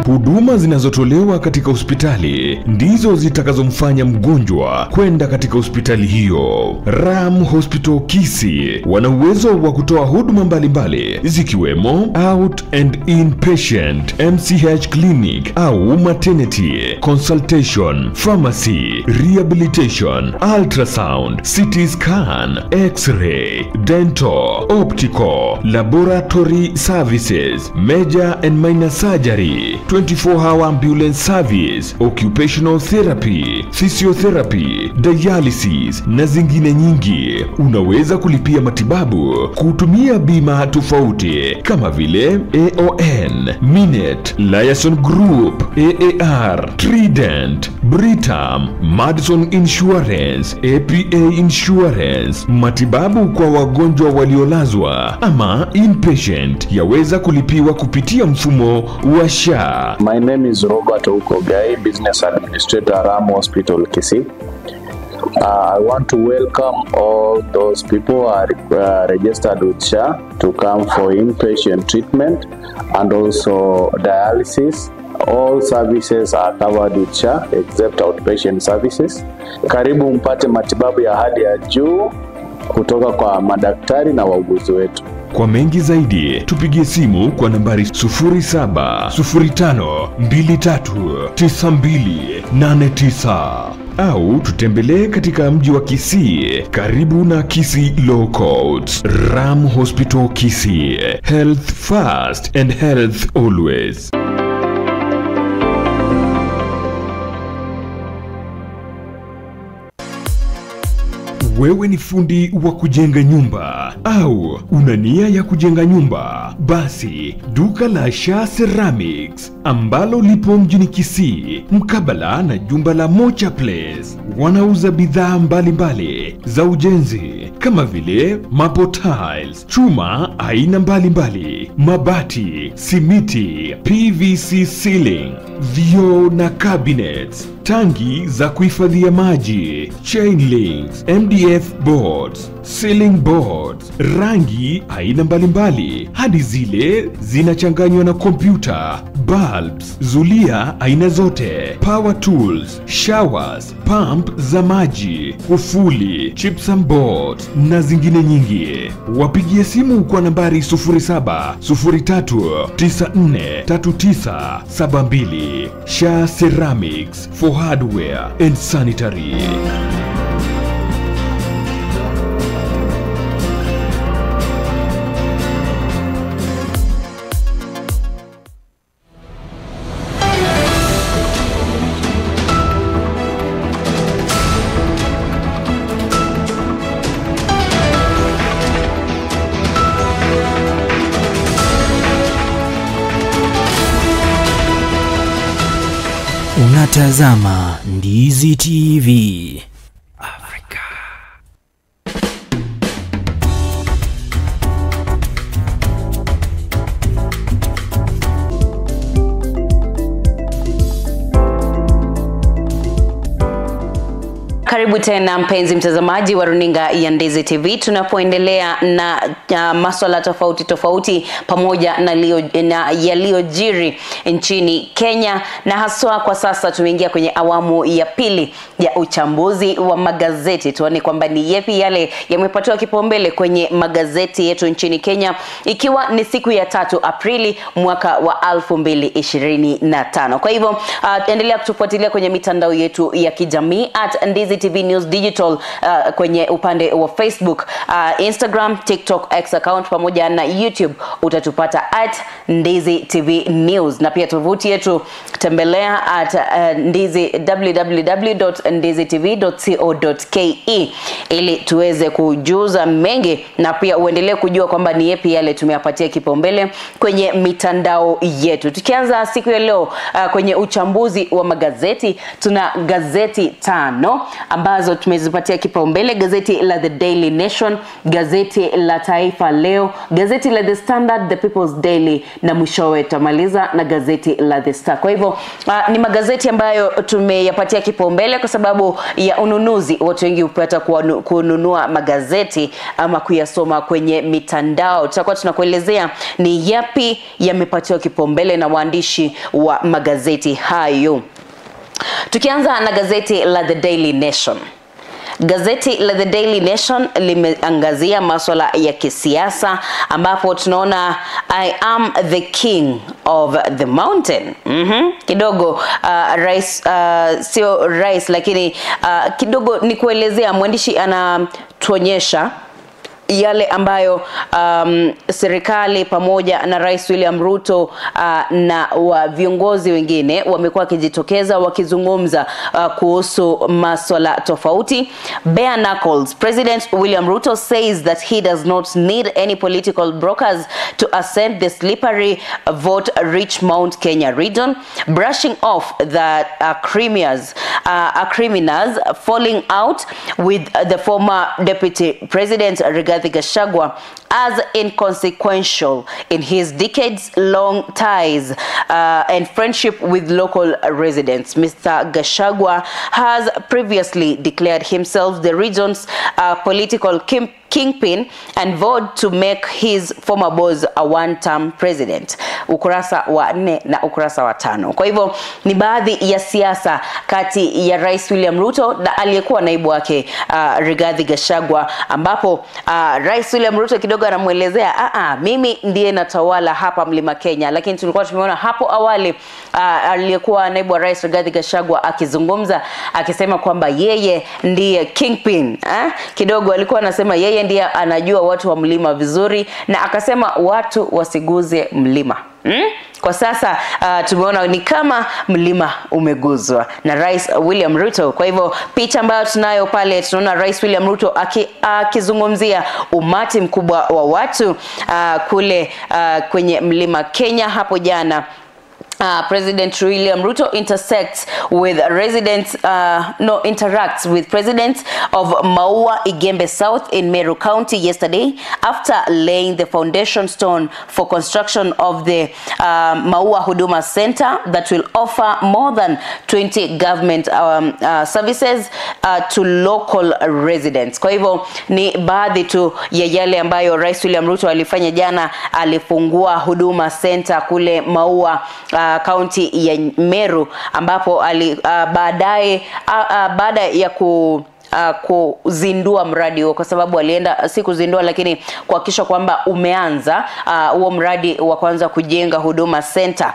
Speaker 16: Huduma zinazotolewa katika hospitali ndizo zitakazomfanya mgonjwa kwenda katika hospitali hiyo. Ram Hospital Kisii wana uwezo wa kutoa huduma mbalimbali zikiwemo out and inpatient, MCH clinic au maternity, consultation, pharmacy, rehabilitation, ultrasound, CT scan, x-ray, dental, optical, laboratory services, major and minor surgery, 24-hour ambulance service, occupational therapy, physiotherapy, dialysis na zingine nyingi. Unaweza kulipia matibabu kutumia bima tofauti kama vile AON, Minet, Liaison Group, AAR, Trident, Britam, Madison Insurance, APA Insurance. Matibabu kwa wagonjwa waliolazwa ama inpatient yaweza kulipiwa kupitia mfumo wa SHA.
Speaker 17: My name is Robert Okogai, Business Administrator, Ram Hospital, Kisii. I want to welcome all those people who are registered with SHA to come for inpatient treatment and also dialysis. All services are covered with SHA except outpatient services. Karibu mpate matibabu ya hali ya juu kutoka kwa madaktari na wauguzi wetu.
Speaker 16: Kwa mengi zaidi tupigie simu kwa nambari 0705239289 au tutembelee katika mji wa Kisii karibu na Kisii Law Courts. Ram Hospital Kisii, health first and health always. Wewe ni fundi wa kujenga nyumba au una nia ya kujenga nyumba? Basi duka la Sha Ceramics ambalo lipo mjini Kisii mkabala na jumba la Mocha Place wanauza bidhaa mbalimbali za ujenzi kama vile maple tiles, chuma aina mbalimbali, mabati, simiti, PVC ceiling, vioo na cabinets, tangi za kuhifadhia maji, chain links, MDF boards, ceiling boards, rangi aina mbalimbali hadi zile zinachanganywa na kompyuta, bulbs, zulia aina zote, power tools, showers, pump za maji, kufuli, gypsum boards na zingine nyingi. Wapigie simu kwa nambari 0703943972. Sha Ceramics for hardware and sanitary.
Speaker 1: Unatazama Ndizi TV. Afrika.
Speaker 2: Karibu tena mpenzi mtazamaji wa runinga ya Ndizi TV, tunapoendelea na masuala tofauti tofauti pamoja na yaliyojiri nchini Kenya, na haswa kwa sasa tumeingia kwenye awamu ya pili ya uchambuzi wa magazeti. Tuone kwamba ni yepi yale yamepatiwa kipaumbele kwenye magazeti yetu nchini Kenya, ikiwa ni siku ya 3 Aprili mwaka wa 2025. Kwa hivyo endelea kutufuatilia kwenye mitandao yetu ya kijamii @Ndizi TV News Digital kwenye upande wa Facebook, Instagram, TikTok, X account pamoja na YouTube utatupata at Ndizi TV News, na pia tovuti yetu tembelea at ndizi www.ndizitv.co.ke ili tuweze kujuza mengi na pia uendelee kujua kwamba ni yapi yale tumeyapatia kipaumbele kwenye mitandao yetu. Tukianza siku ya leo kwenye uchambuzi wa magazeti, tuna gazeti 5 ambazo tumezipatia kipaumbele: gazeti la The Daily Nation, gazeti la Taifa Leo, gazeti la The Standard, The People's Daily na mwishowe tutamaliza na gazeti la The Star. Kwa hivyo ni magazeti ambayo tumeyapatia kipaumbele kwa sababu ya ununuzi. Watu wengi hupata kununua magazeti ama kuyasoma kwenye mitandao. Tutakuwa tunakuelezea ni yapi yamepatiwa kipaumbele na waandishi wa magazeti hayo. Tukianza na gazeti la The Daily Nation. Gazeti la The Daily Nation limeangazia masuala ya kisiasa ambapo tunaona I am the king of the mountain. Kidogo rais, sio rais lakini kidogo ni kuelezea, mwandishi anatuonyesha yale ambayo serikali pamoja na Rais William Ruto na wa viongozi wengine wamekuwa wakijitokeza wakizungumza kuhusu masuala tofauti. Bare knuckles, President William Ruto says that he does not need any political brokers to ascend the slippery vote-rich Mount Kenya region, brushing off the criminals falling out with the former Deputy President Rigathi Gachagua as inconsequential in his decades-long ties and friendship with local residents. Mr. Gachagua has previously declared himself the region's political kingpin and vowed to make his former boss a one-term president. Ukurasa wa 4 na ukurasa wa 5. Kwa hivyo ni baadhi ya siasa kati ya Rais William Ruto na aliyekuwa naibu wake Rigathi Gachagua, ambapo Rais William Ruto kidogo anamuelezea mimi ndiye natawala hapa Mlima Kenya, lakini tulikuwa tumeona hapo awali aliyekuwa naibu wa Rais Rigathi Gachagua akizungumza akisema kwamba yeye ndiye kingpin. Kidogo alikuwa anasema yeye ndiye anajua watu wa mlima vizuri, na akasema watu wasiguze mlima. Kwa sasa tumeona ni kama mlima umeguzwa na Rais William Ruto. Kwa hivyo picha ambayo tunayo pale, tunaona Rais William Ruto akizungumzia umati mkubwa wa watu kule kwenye Mlima Kenya hapo jana. President William Ruto intersects with residents, interacts with presidents of Maua Igembe South in Meru County yesterday after laying the foundation stone for construction of the Maua Huduma Center that will offer more than 20 government services to local residents. Kwa hivyo ni baadhi tu ya yale ambayo Rais William Ruto alifanya jana. Alifungua Huduma Center kule Maua kaunti ya Meru, ambapo baadaye baada ya kuzindua mradi huo, kwa sababu alienda si kuzindua lakini kuhakikisha kwamba umeanza huo mradi wa kwanza kujenga Huduma Center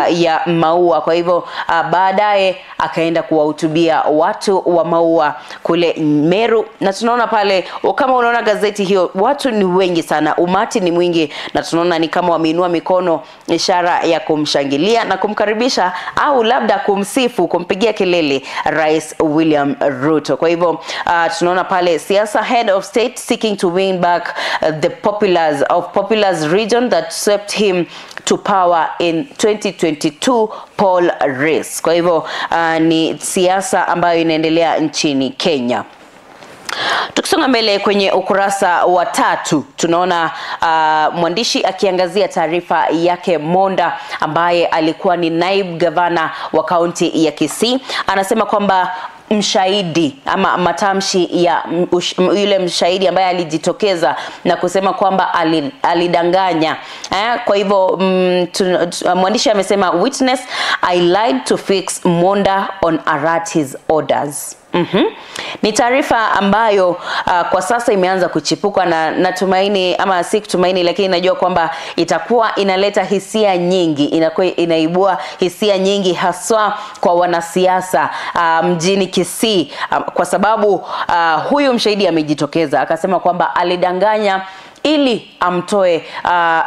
Speaker 2: ya Maua. Kwa hivyo baadaye akaenda kuwahutubia watu wa Maua kule Meru, na tunaona pale, kama unaona gazeti hiyo, watu ni wengi sana, umati ni mwingi, na tunaona ni kama wameinua mikono ishara ya kumshangilia na kumkaribisha au labda kumsifu, kumpigia kelele Rais William Ruto. Kwa hivyo tunaona pale siasa, head of state seeking to win back the populace of populous region that swept him to power in 2022 poll race. Kwa hivyo ni siasa ambayo inaendelea nchini Kenya. Tukisonga mbele kwenye ukurasa wa 3, tunaona mwandishi akiangazia taarifa yake Monda ambaye alikuwa ni naibu gavana wa kaunti ya Kisii. Anasema kwamba mshahidi ama matamshi ya yule mshahidi ambaye alijitokeza na kusema kwamba alidanganya. Kwa hivyo mwandishi amesema, witness, I lied to fix Monda on Arati's orders. Ni taarifa ambayo kwa sasa imeanza kuchipuka, na natumaini ama si kutumaini, lakini najua kwamba itakuwa inaleta hisia nyingi, inakuwa inaibua hisia nyingi haswa kwa wanasiasa mjini Kisii, kwa sababu huyu mshahidi amejitokeza akasema kwamba alidanganya ili amtoe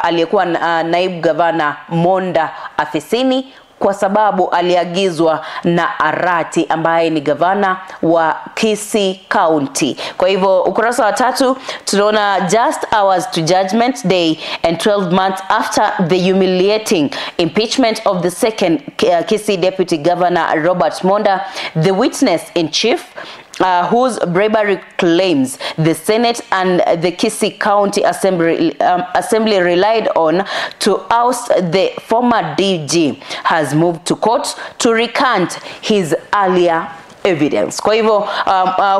Speaker 2: aliyekuwa naibu gavana Monda afisini kwa sababu aliagizwa na Arati ambaye ni gavana wa Kisii County. Kwa hivyo ukurasa wa 3 tunaona just hours to judgment day and 12 months after the humiliating impeachment of the second Kisii Deputy Governor Robert Monda, the witness in chief whose bribery claims the Senate and the Kisii County Assembly relied on to oust the former DG has moved to court to recant his earlier evidence. Kwa hivyo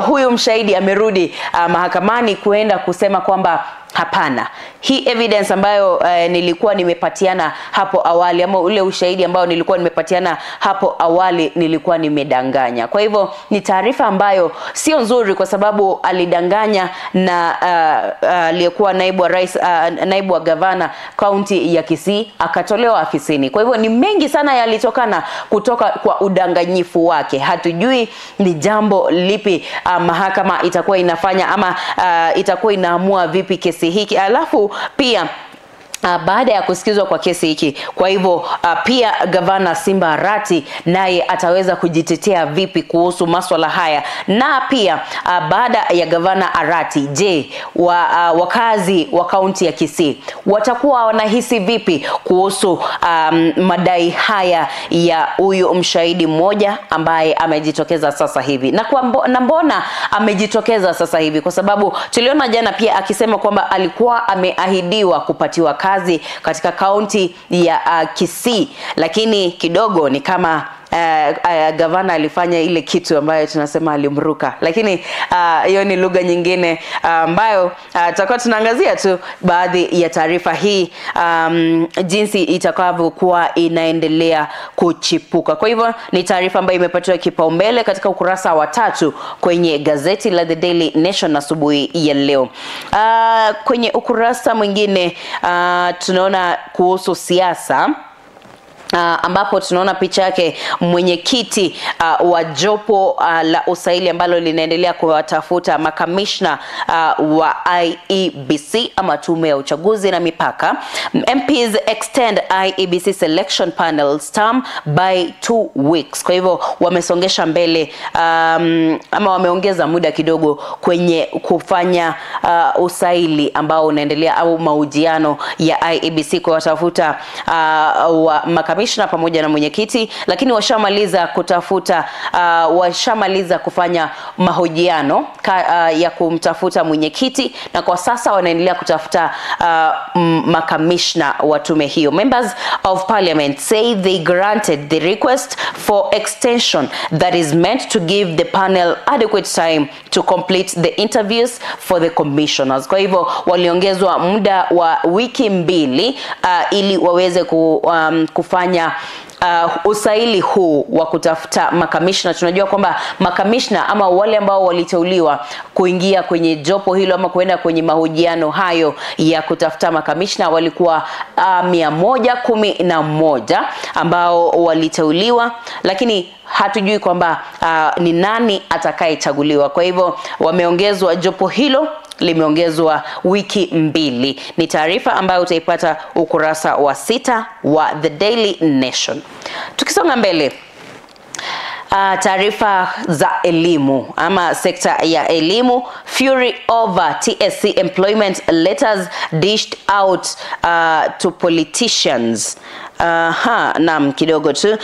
Speaker 2: huyu mshahidi amerudi mahakamani kuenda kusema kwamba hapana, hii evidence ambayo nilikuwa nimepatiana hapo awali, ama ule ushahidi ambao nilikuwa nimepatiana hapo awali, nilikuwa nimedanganya. Kwa hivyo ni taarifa ambayo sio nzuri, kwa sababu alidanganya na aliyekuwa naibu wa rais, naibu wa gavana kaunti ya Kisii akatolewa afisini. Kwa hivyo ni mengi sana yalitokana kutoka kwa udanganyifu wake. Hatujui ni jambo lipi mahakama itakuwa inafanya ama itakuwa inaamua vipi kesi hiki. Alafu pia baada ya kusikizwa kwa kesi hiki, kwa hivyo pia gavana Simba Arati naye ataweza kujitetea vipi kuhusu masuala haya. Na pia baada ya gavana Arati, je, wakazi wa kaunti ya Kisii watakuwa wanahisi vipi kuhusu madai haya ya huyu mshahidi mmoja ambaye amejitokeza sasa hivi? Na kwa mbona amejitokeza sasa hivi? Kwa sababu tuliona jana pia akisema kwamba alikuwa ameahidiwa kupatiwa kazi katika kaunti ya Kisii, lakini kidogo ni kama gavana alifanya ile kitu ambayo tunasema alimruka, lakini hiyo ni lugha nyingine ambayo tutakuwa tunaangazia tu baadhi ya taarifa hii jinsi itakavyokuwa inaendelea kuchipuka. Kwa hivyo ni taarifa ambayo imepatiwa kipaumbele katika ukurasa wa 3 kwenye gazeti la The Daily Nation asubuhi ya leo. Kwenye ukurasa mwingine tunaona kuhusu siasa, ambapo tunaona picha yake mwenyekiti wa jopo la usaili ambalo linaendelea kuwatafuta makamishna wa IEBC ama tume ya uchaguzi na mipaka. MPs extend IEBC selection panel's term by 2 weeks. Kwa hivyo wamesongesha mbele ama wameongeza muda kidogo kwenye kufanya usaili ambao unaendelea au mahojiano ya IEBC kuwatafuta wa makamishna pamoja na mwenyekiti, lakini washamaliza kutafuta washamaliza kufanya mahojiano ya kumtafuta mwenyekiti, na kwa sasa wanaendelea kutafuta makamishna wa tume hiyo. Members of Parliament say they granted the request for extension that is meant to give the panel adequate time to complete the interviews for the commissioners. Kwa hivyo waliongezwa muda wa wiki 2 ili waweze kufanya usaili huu wa kutafuta makamishna. Tunajua kwamba makamishna ama wale ambao waliteuliwa kuingia kwenye jopo hilo ama kuenda kwenye mahojiano hayo ya kutafuta makamishna walikuwa 111 ambao waliteuliwa, lakini hatujui kwamba ni nani atakayechaguliwa. Kwa hivyo wameongezwa, jopo hilo limeongezwa wiki 2. Ni taarifa ambayo utaipata ukurasa wa 6 wa The Daily Nation. Tukisonga mbele, taarifa za elimu ama sekta ya elimu. Fury over TSC employment letters dished out to politicians. Naam, kidogo tu.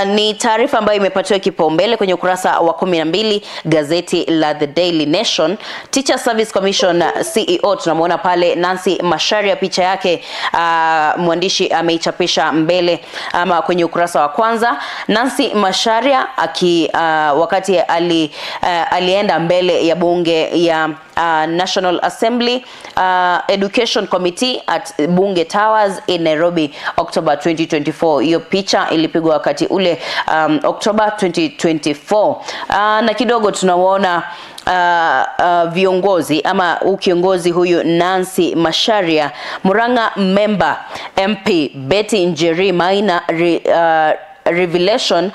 Speaker 2: Ni taarifa ambayo imepatiwa kipaumbele kwenye ukurasa wa 12 gazeti la The Daily Nation. Teacher Service Commission CEO tunamuona pale Nancy Macharia, picha yake mwandishi ameichapisha mbele ama kwenye ukurasa wa kwanza. Nancy Macharia wakati alienda mbele ya bunge ya National Assembly Education Committee at Bunge Towers in Nairobi October 2024. Hiyo picha ilipigwa wakati ule October 2024. Na kidogo tunawaona viongozi ama kiongozi huyu Nancy Macharia, Murang'a member MP Betty Njeri Maina revelation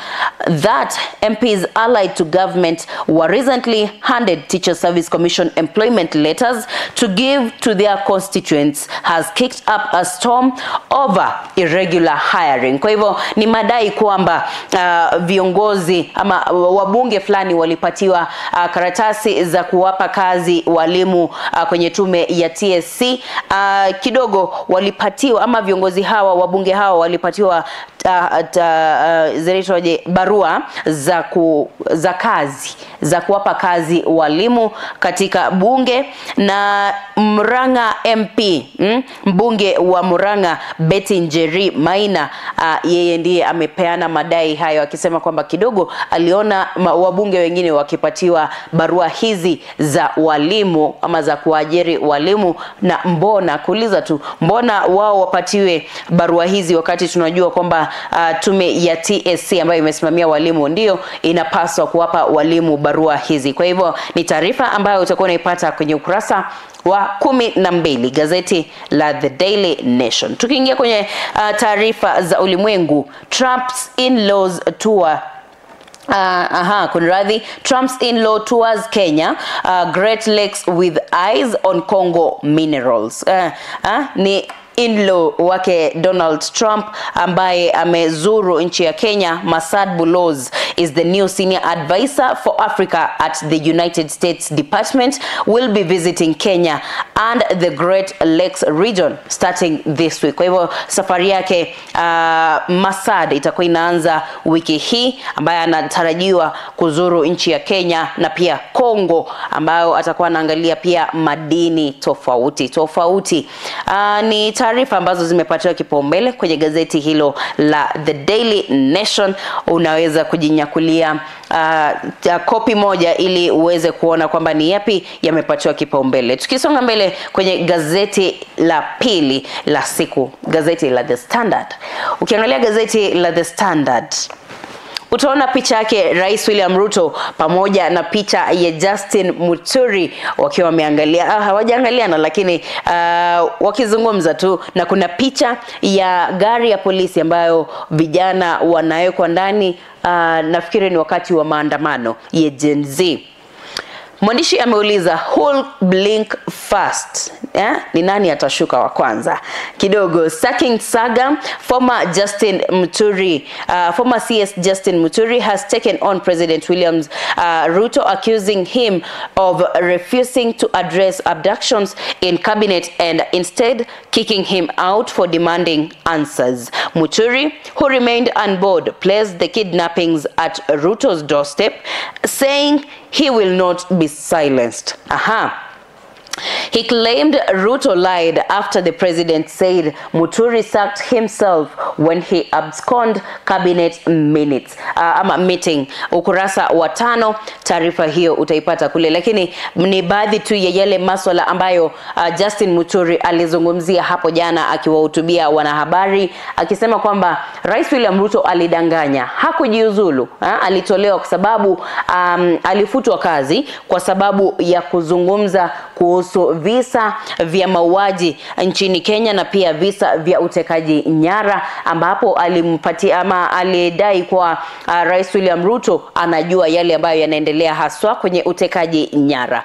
Speaker 2: that MPs allied to government were recently handed Teacher Service Commission employment letters to give to their constituents has kicked up a storm over irregular hiring. Kwa hivyo ni madai kwamba viongozi ama wabunge fulani walipatiwa karatasi za kuwapa kazi walimu kwenye tume ya TSC. Kidogo walipatiwa ama viongozi hawa wabunge hawa walipatiwa zinaitwaje barua za kazi za kuwapa kazi walimu katika bunge. Na Murang'a MP, mbunge wa Murang'a Betty Njeri Maina, yeye ndiye amepeana madai hayo akisema kwamba kidogo aliona wabunge wengine wakipatiwa barua hizi za walimu ama za kuajiri walimu, na mbona kuuliza tu mbona wao wapatiwe barua hizi wakati tunajua kwamba tume ya TSC ambayo imesimamia walimu ndio inapaswa kuwapa walimu barua hizi. Kwa hivyo ni taarifa ambayo utakuwa unaipata kwenye ukurasa wa 12 gazeti la The Daily Nation. Tukiingia kwenye taarifa za ulimwengu, Trump's in-laws tour kunradhi, Trump's in-law tours Kenya, Great Lakes with eyes on Congo minerals. Ni in-law wake Donald Trump ambaye amezuru nchi ya Kenya. Masad Boulos is the new senior advisor for Africa at the United States Department, will be visiting Kenya and the Great Lakes region starting this week. Kwa hivyo safari yake Masad itakuwa inaanza wiki hii, ambaye anatarajiwa kuzuru nchi ya Kenya na pia Congo, ambayo atakuwa anaangalia pia madini tofauti tofauti. Ni taarifa ambazo zimepatiwa kipaumbele kwenye gazeti hilo la The Daily Nation. Unaweza kujinyakulia kopi moja ili uweze kuona kwamba ni yapi yamepatiwa kipaumbele. Tukisonga mbele kwenye gazeti la pili la siku, gazeti la The Standard. Ukiangalia gazeti la The Standard utaona picha yake Rais William Ruto pamoja na picha ya Justin Muturi wakiwa wameangalia, hawajaangaliana lakini wakizungumza tu, na kuna picha ya gari ya polisi ambayo vijana wanawekwa ndani, nafikiri ni wakati wa maandamano ya Gen Z. Mwandishi ameuliza, who'll blink first? Ni nani atashuka wa kwanza? Kidogo sacking saga, former CS Justin Muturi has taken on President William Ruto, accusing him of refusing to address abductions in cabinet and instead kicking him out for demanding answers. Muturi, who remained on board, placed the kidnappings at Ruto's doorstep, saying he will not be silenced. He claimed Ruto lied after the president said Muturi sacked himself when he absconded cabinet minutes ama meeting. Ukurasa wa 5, taarifa hiyo utaipata kule, lakini ni baadhi tu ya yale maswala ambayo Justin Muturi alizungumzia hapo jana akiwahutubia wanahabari, akisema kwamba Rais William Ruto alidanganya, hakujiuzulu, alitolewa kwa sababu alifutwa kazi kwa sababu ya kuzungumza kuhusu visa vya mauaji nchini Kenya na pia visa vya utekaji nyara, ambapo alimpatia ama alidai kwa Rais William Ruto anajua yale ambayo yanaendelea haswa kwenye utekaji nyara.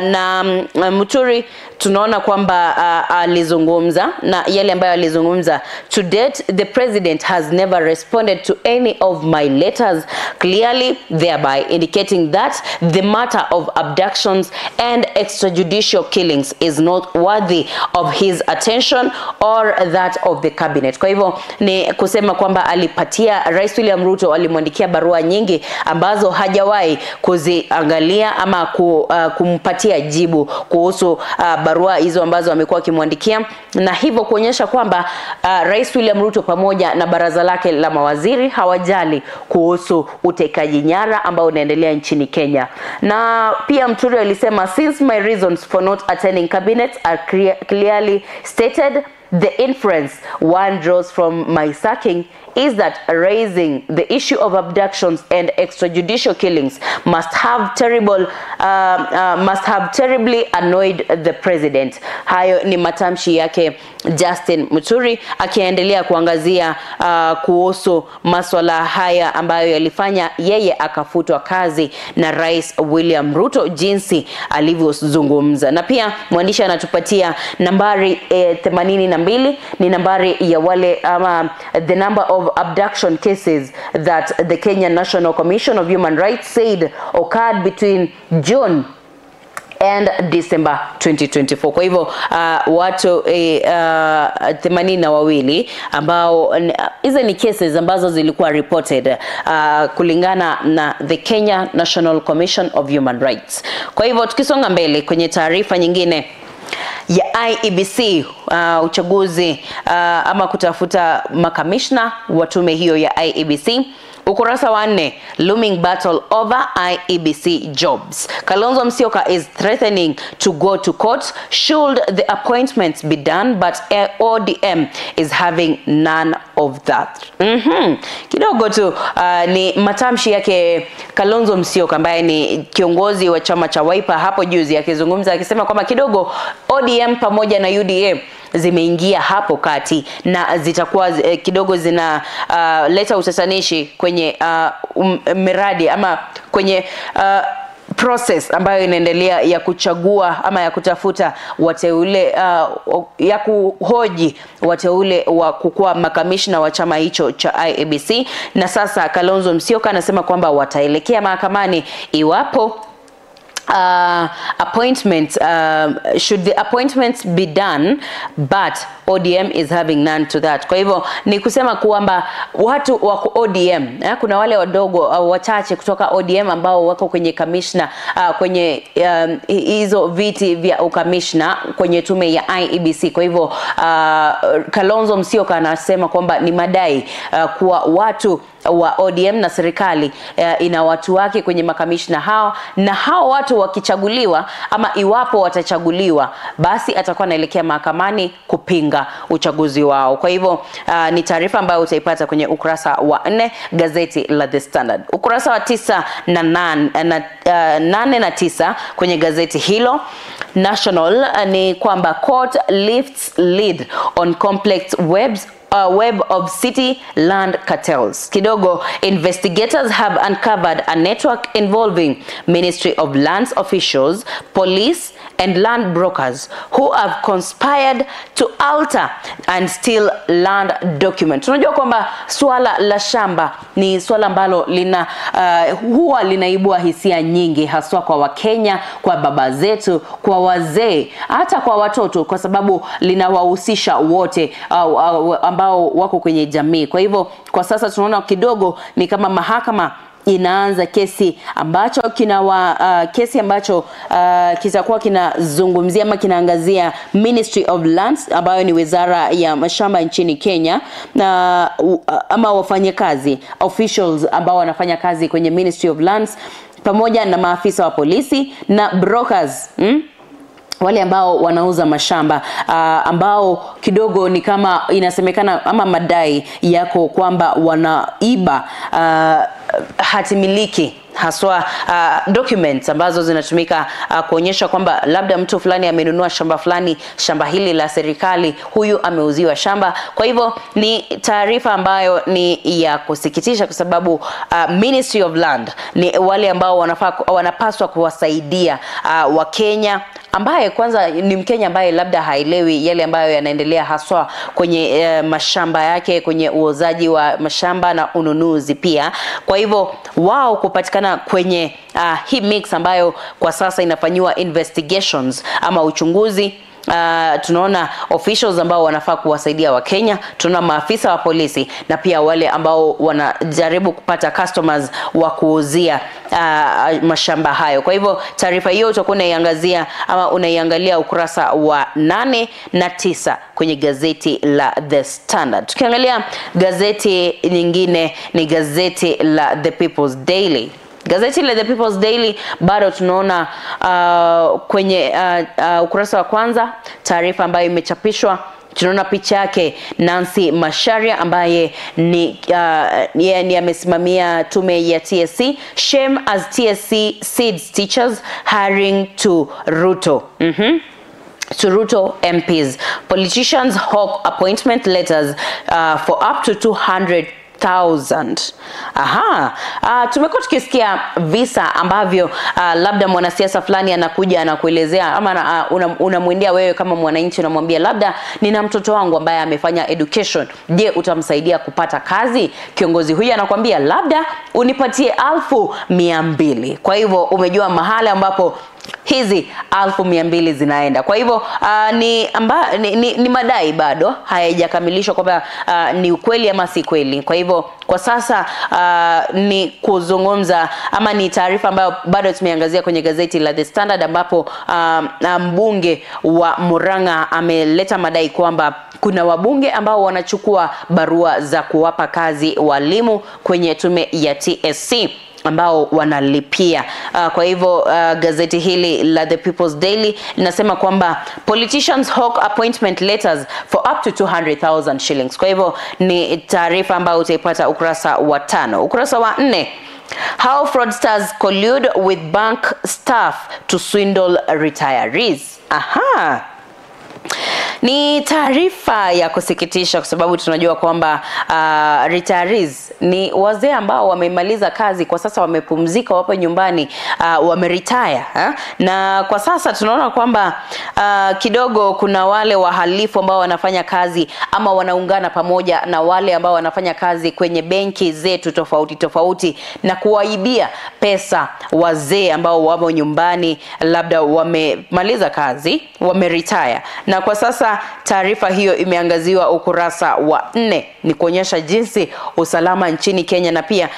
Speaker 2: Na Muturi tunaona kwamba alizungumza na yale ambayo alizungumza, to date the president has never responded to any of my letters, clearly thereby indicating that the matter of abductions and extrajudicial killings is not worthy of his attention or that of the cabinet. Kwa hivyo ni kusema kwamba alipatia Rais William Ruto, alimwandikia barua nyingi ambazo hajawahi kuziangalia ama kumpatia jibu kuhusu barua hizo ambazo amekuwa akimwandikia, na hivyo kuonyesha kwamba Rais William Ruto pamoja na baraza lake la mawaziri hawajali kuhusu utekaji nyara ambao unaendelea nchini Kenya. Na pia Muturi alisema, since my reasons for not attending cabinet are clearly stated, the inference one draws from my sacking is that raising the issue of abductions and extrajudicial killings must have terribly annoyed the president. Hayo ni matamshi yake Justin Muturi akiendelea kuangazia kuhusu masuala haya ambayo yalifanya yeye akafutwa kazi na Rais William Ruto jinsi alivyozungumza. Na pia mwandishi anatupatia nambari 82 ni nambari ya wale ama the number of abduction cases that the Kenya National Commission of Human Rights said occurred between June and December 2024. Kwa hivyo watu 82 ambao hizo ni cases ambazo zilikuwa reported kulingana na the Kenya National Commission of Human Rights. Kwa hivyo tukisonga mbele kwenye taarifa nyingine ya IEBC, uchaguzi ama kutafuta makamishna wa tume hiyo ya IEBC. Ukurasa wa 4, looming battle over IEBC jobs. Kalonzo Musyoka is threatening to go to court should the appointments be done, but ODM is having none of that. Kidogo tu ni matamshi yake Kalonzo Musyoka ambaye ni kiongozi wa chama cha Wiper hapo juzi akizungumza akisema kwamba kidogo ODM pamoja na UDA zimeingia hapo kati na zitakuwa kidogo zina leta utatanishi kwenye miradi ama kwenye process ambayo inaendelea ya kuchagua ama ya kutafuta wateule ya kuhoji wateule wa kukua makamishna wa chama hicho cha IEBC. Na sasa Kalonzo Musyoka anasema kwamba wataelekea mahakamani iwapo appointments should the appointments be done, but ODM is having none to that. Kwa hivyo ni kusema kwamba watu wa ODM, kuna wale wadogo au wachache kutoka ODM ambao wako kwenye commissioner, kwenye hizo viti vya ukamishna kwenye tume ya IEBC. Kwa hivyo Kalonzo Musyoka anasema kwamba ni madai kuwa watu wa ODM na serikali ina watu wake kwenye makamishna hao, na hao watu wakichaguliwa ama iwapo watachaguliwa basi atakuwa anaelekea mahakamani kupinga uchaguzi wao. Kwa hivyo ni taarifa ambayo utaipata kwenye ukurasa wa 4 gazeti la The Standard. Ukurasa wa 9 na 8 na 9 kwenye gazeti hilo National ni kwamba court lifts lead on complex webs web of city land cartels. Kidogo, investigators have uncovered a network involving Ministry of Lands officials, police and land brokers who have conspired to alter and steal land documents. Tunajua kwamba swala la shamba ni swala ambalo lina huwa linaibua hisia nyingi, haswa kwa Wakenya, kwa baba zetu, kwa wazee, hata kwa watoto, kwa sababu linawahusisha wote ambao wako kwenye jamii. Kwa hivyo kwa sasa tunaona kidogo ni kama mahakama inaanza kesi ambacho kesi ambacho kitakuwa kinazungumzia ama kinaangazia Ministry of Lands ambayo ni wizara ya mashamba nchini Kenya, na ama wafanyakazi officials ambao wanafanya kazi kwenye Ministry of Lands pamoja na maafisa wa polisi na brokers wale ambao wanauza mashamba ambao kidogo ni kama inasemekana ama madai yako kwamba wanaiba hatimiliki haswa documents ambazo zinatumika kuonyesha kwamba labda mtu fulani amenunua shamba fulani, shamba hili la serikali, huyu ameuziwa shamba. Kwa hivyo ni taarifa ambayo ni ya kusikitisha kwa sababu Ministry of Land ni wale ambao wanapaswa kuwasaidia Wakenya, ambaye kwanza ni Mkenya ambaye labda haelewi yale ambayo yanaendelea haswa kwenye mashamba yake, kwenye uuzaji wa mashamba na ununuzi pia. Kwa hivyo wao kupatikana kwenye hii mix ambayo kwa sasa inafanyiwa investigations ama uchunguzi. Tunaona officials ambao wanafaa kuwasaidia Wakenya, tunaona maafisa wa polisi na pia wale ambao wanajaribu kupata customers wa kuuzia mashamba hayo. Kwa hivyo taarifa hiyo utakuwa unaiangazia ama unaiangalia ukurasa wa 8 na 9 kwenye gazeti la The Standard. Tukiangalia gazeti nyingine ni gazeti la The People's Daily. Gazeti la The People's Daily bado tunaona kwenye ukurasa wa kwanza taarifa ambayo imechapishwa Tunaona picha yake Nancy Macharia ambaye ni yeye amesimamia tume ya TSC. Shame as TSC seeds teachers hiring to Ruto. To Ruto MPs. Politicians hawk appointment letters for up to 200,000. Aha. Tumekuwa tukisikia visa ambavyo labda mwanasiasa fulani anakuja anakuelezea ama unamwendea wewe kama mwananchi unamwambia labda nina mtoto wangu ambaye amefanya education, je, utamsaidia kupata kazi? Kiongozi huyu anakuambia labda unipatie 200,000. Kwa hivyo umejua mahali ambapo hizi 200,000 zinaenda. Kwa hivyo ni madai bado hayajakamilishwa kwamba ni ukweli ama si kweli. Kwa hivyo kwa sasa ni kuzungumza ama ni taarifa ambayo bado tumeangazia kwenye gazeti la The Standard, ambapo mbunge wa Murang'a ameleta madai kwamba kuna wabunge ambao wanachukua barua za kuwapa kazi walimu kwenye tume ya TSC ambao wanalipia. Kwa hivyo gazeti hili la The People's Daily linasema kwamba politicians hawk appointment letters for up to 200,000 shillings. Kwa hivyo ni taarifa ambayo utaipata ukurasa wa 5. Ukurasa wa 4, how fraudsters collude with bank staff to swindle retirees. Aha. Ni taarifa ya kusikitisha kwa sababu tunajua kwamba retirees ni wazee ambao wamemaliza kazi, kwa sasa wamepumzika, wapo nyumbani, wameretire. Na kwa sasa tunaona kwamba kidogo kuna wale wahalifu ambao wanafanya kazi ama wanaungana pamoja na wale ambao wanafanya kazi kwenye benki zetu tofauti tofauti na kuwaibia pesa wazee ambao wapo nyumbani, labda wamemaliza kazi, wameretire. Na kwa sasa taarifa hiyo imeangaziwa ukurasa wa 4, ni kuonyesha jinsi usalama nchini Kenya na pia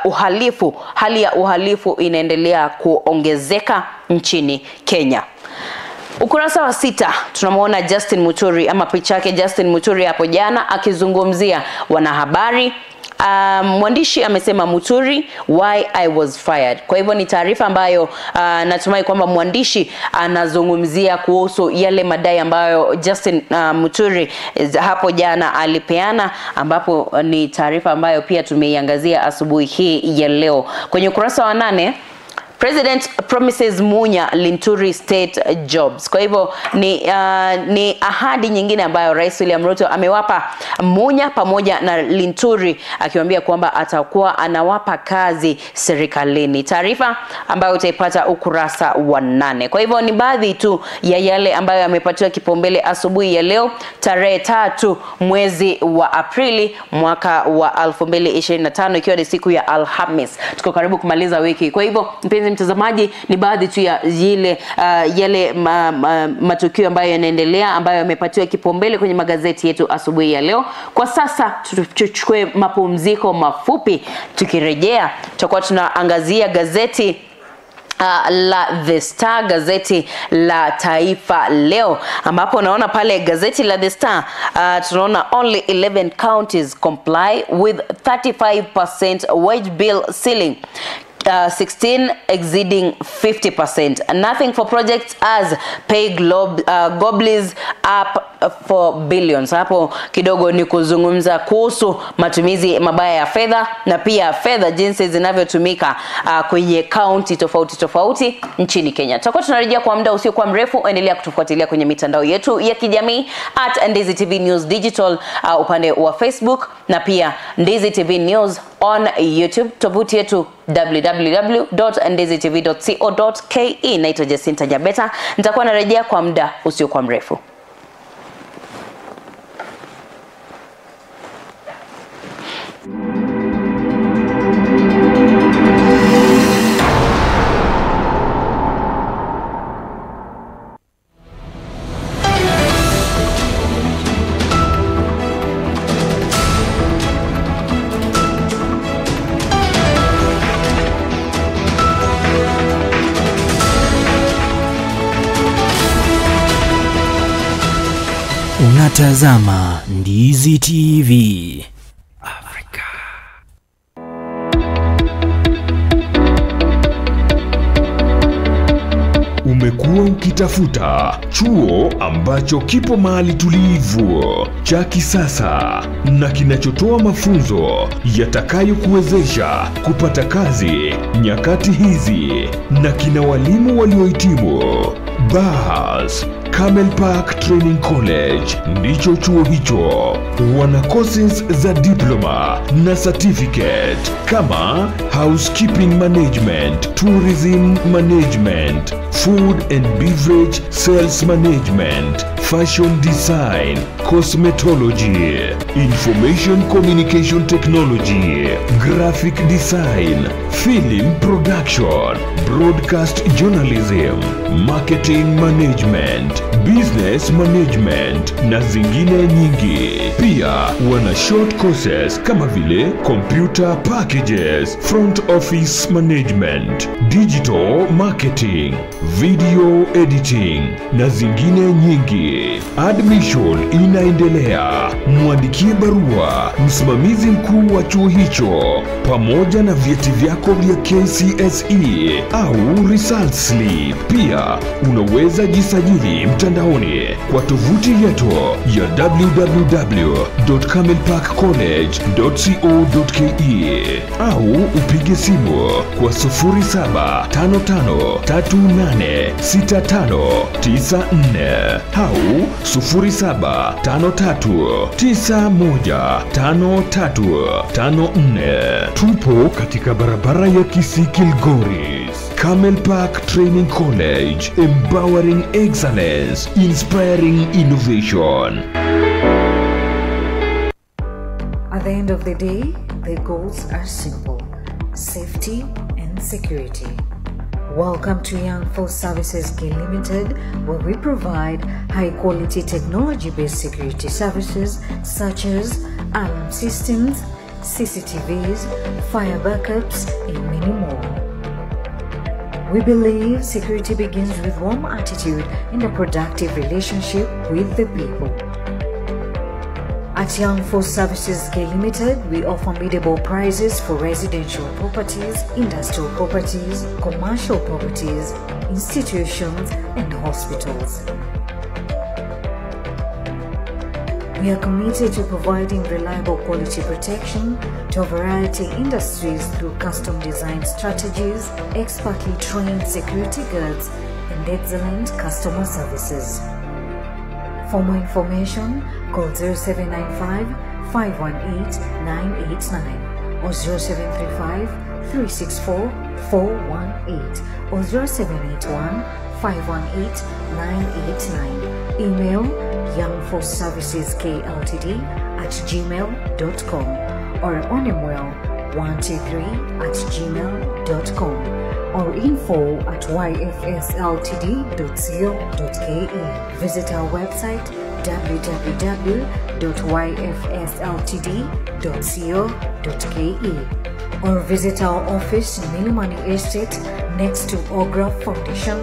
Speaker 2: uhalifu, hali ya uhalifu inaendelea kuongezeka nchini Kenya. Ukurasa wa 6 tunamuona Justin Muturi ama picha yake Justin Muturi hapo jana akizungumzia wanahabari. Mwandishi amesema Muturi, why I was fired. Kwa hivyo ni taarifa ambayo natumai kwamba mwandishi anazungumzia kuhusu yale madai ambayo Justin Muturi hapo jana alipeana, ambapo ni taarifa ambayo pia tumeiangazia asubuhi hii ya leo. Kwenye ukurasa wa 8, President promises Munya Linturi state jobs. Kwa hivyo ni ahadi nyingine ambayo Rais William Ruto amewapa Munya pamoja na Linturi, akiwaambia kwamba atakuwa anawapa kazi serikalini. Taarifa ambayo utaipata ukurasa wa 8. Kwa hivyo ni baadhi tu ya yale ambayo yamepatiwa kipaumbele asubuhi ya leo tarehe 3 mwezi wa Aprili mwaka wa 2025, ikiwa ni siku ya Alhamis. Tuko karibu kumaliza wiki. Kwa hivyo mpenzi mtazamaji, ni baadhi tu ya yale matukio ambayo yanaendelea ambayo yamepatiwa kipaumbele kwenye magazeti yetu asubuhi ya leo. Kwa sasa tuchukue mapumziko mafupi, tukirejea tutakuwa tunaangazia gazeti la The Star, gazeti la Taifa Leo, ambapo naona pale gazeti la The Star tunaona only 11 counties comply with 35% wage bill ceiling, 16 exceeding 50%. Nothing for projects as pay goblins up for billions. Hapo kidogo ni kuzungumza kuhusu matumizi mabaya ya fedha na pia fedha jinsi zinavyotumika kwenye county tofauti tofauti nchini Kenya. Tutakuwa tunarejea kwa muda usiokuwa mrefu. Endelea kutufuatilia kwenye mitandao yetu ya kijamii at Ndizi TV News Digital upande wa Facebook na pia Ndizi TV News on YouTube, tovuti yetu www.ndizitv.co.ke. Naitwa Jacinta Nyabeta, nitakuwa narejea kwa muda usiokuwa mrefu.
Speaker 1: Unatazama Ndizi TV Afrika.
Speaker 16: Umekuwa ukitafuta chuo ambacho kipo mahali tulivu, cha kisasa na kinachotoa mafunzo yatakayokuwezesha kupata kazi nyakati hizi na kina walimu waliohitimu. Bas, Camel Park Training College ndicho chuo hicho. Wana courses za diploma na certificate kama housekeeping management, tourism management, food and beverage sales management, fashion design, cosmetology, information communication technology, graphic design, film production, broadcast journalism, marketing management, business management na zingine nyingi. Pia wana short courses kama vile computer packages, front office management, digital marketing, video editing na zingine nyingi. Admission inaendelea. Mwandikie barua msimamizi mkuu wa chuo hicho pamoja na vyeti vyako vya KCSE au result slip. Pia unaweza jisajili mtandaoni kwa tovuti yetu ya www.camelparkcollege.co.ke au upige simu kwa 0755386594 au 0753915354. Tupo katika barabara ya Kisii Kilgoris. Camel Park Training College, empowering excellence, inspiring innovation.
Speaker 15: At the end of the day, the goals are simple: safety and security. Welcome to Young Force Services K Limited, where we provide high-quality technology-based security services such as alarm systems, CCTVs, fire backups, and many more. We believe security begins with warm attitude and a productive relationship with the people. At Young Force Services K Limited, we offer biddable prices for residential properties, industrial properties, commercial properties, institutions, and hospitals. We are committed to providing reliable quality protection to a variety of industries through custom design strategies, expertly trained security guards, and excellent customer services. For more information, call 0795 518 989 or 0735 364 418 or 0781 518 989. Email youngforceserviceskltd@gmail.com or onemwell123@gmail.com or info@yfsltd.co.ke. Visit our website www.yfsltd.co.ke or visit our office in Milimani Estate next to Ogra Foundation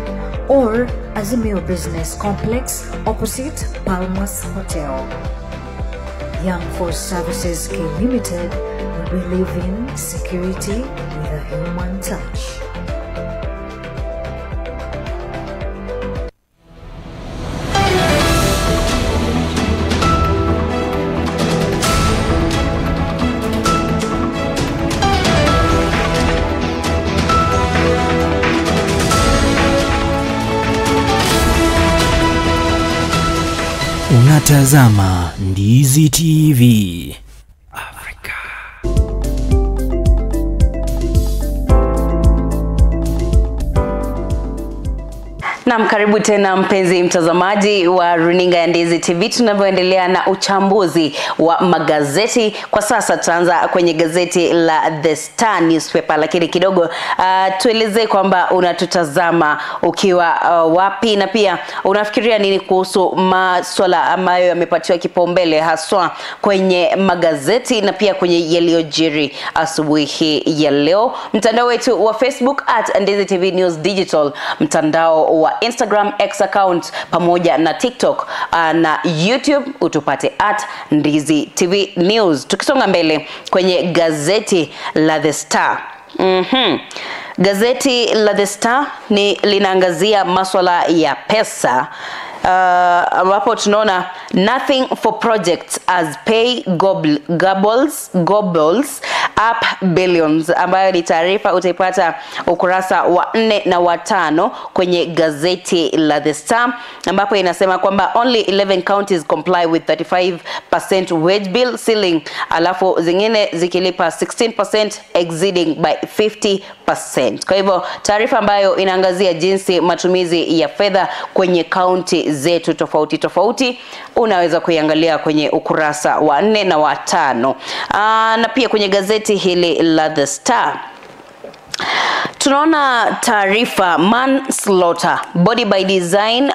Speaker 15: or Azimio Business Complex opposite Palmas Hotel. Young Force Services K Limited, we believe in security with a human touch.
Speaker 1: Unatazama Ndizi TV. Afrika.
Speaker 2: Naam, karibu tena mpenzi mtazamaji wa runinga ya Ndizi TV, tunavyoendelea na uchambuzi wa magazeti. Kwa sasa tutaanza kwenye gazeti la The Star newspaper, lakini kidogo tueleze kwamba unatutazama ukiwa wapi, na pia unafikiria nini kuhusu masuala ambayo yamepatiwa kipaumbele haswa kwenye magazeti na pia kwenye yaliyojiri asubuhi hii ya leo. Mtandao wetu wa Facebook @Ndizi TV News Digital, mtandao wa Instagram X account pamoja na TikTok na YouTube utupate @Ndizi TV News. Tukisonga mbele kwenye gazeti la The Star. Gazeti la The Star ni linaangazia masuala ya pesa, ambapo tunaona nothing for projects as pay gobbles up billions, ambayo ni taarifa utaipata ukurasa wa 4 na wa 5 kwenye gazeti la The Star, ambapo inasema kwamba only 11 counties comply with 35% wage bill ceiling, alafu zingine zikilipa 16% exceeding by 50%. Kwa hivyo taarifa ambayo inaangazia jinsi matumizi ya fedha kwenye county zetu tofauti tofauti unaweza kuiangalia kwenye ukurasa wa 4 na wa 5. Na pia kwenye gazeti hili la The Star tunaona taarifa manslaughter, Body by Design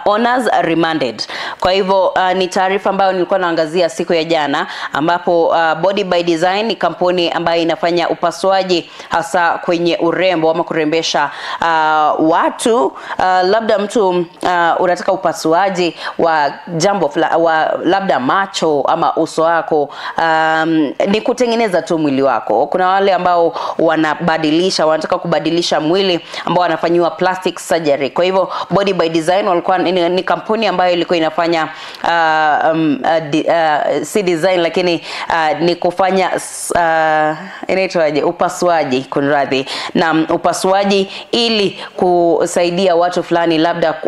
Speaker 2: owners remanded. Kwa hivyo ni taarifa ambayo nilikuwa naangazia siku ya jana, ambapo Body by Design ni kampuni ambayo inafanya upasuaji hasa kwenye urembo ama kurembesha watu. Labda mtu unataka upasuaji wa jambo wa labda macho ama uso wako, ni kutengeneza tu mwili wako. Kuna wale ambao wanabadilisha, wanataka kubadilisha mwili, ambao wanafanyiwa plastic surgery. Kwa hivyo Body by Design walikuwa ni kampuni ambayo ilikuwa inafanya si design lakini ni kufanya inaitwaje, upasuaji, kunradhi, na upasuaji ili kusaidia watu fulani labda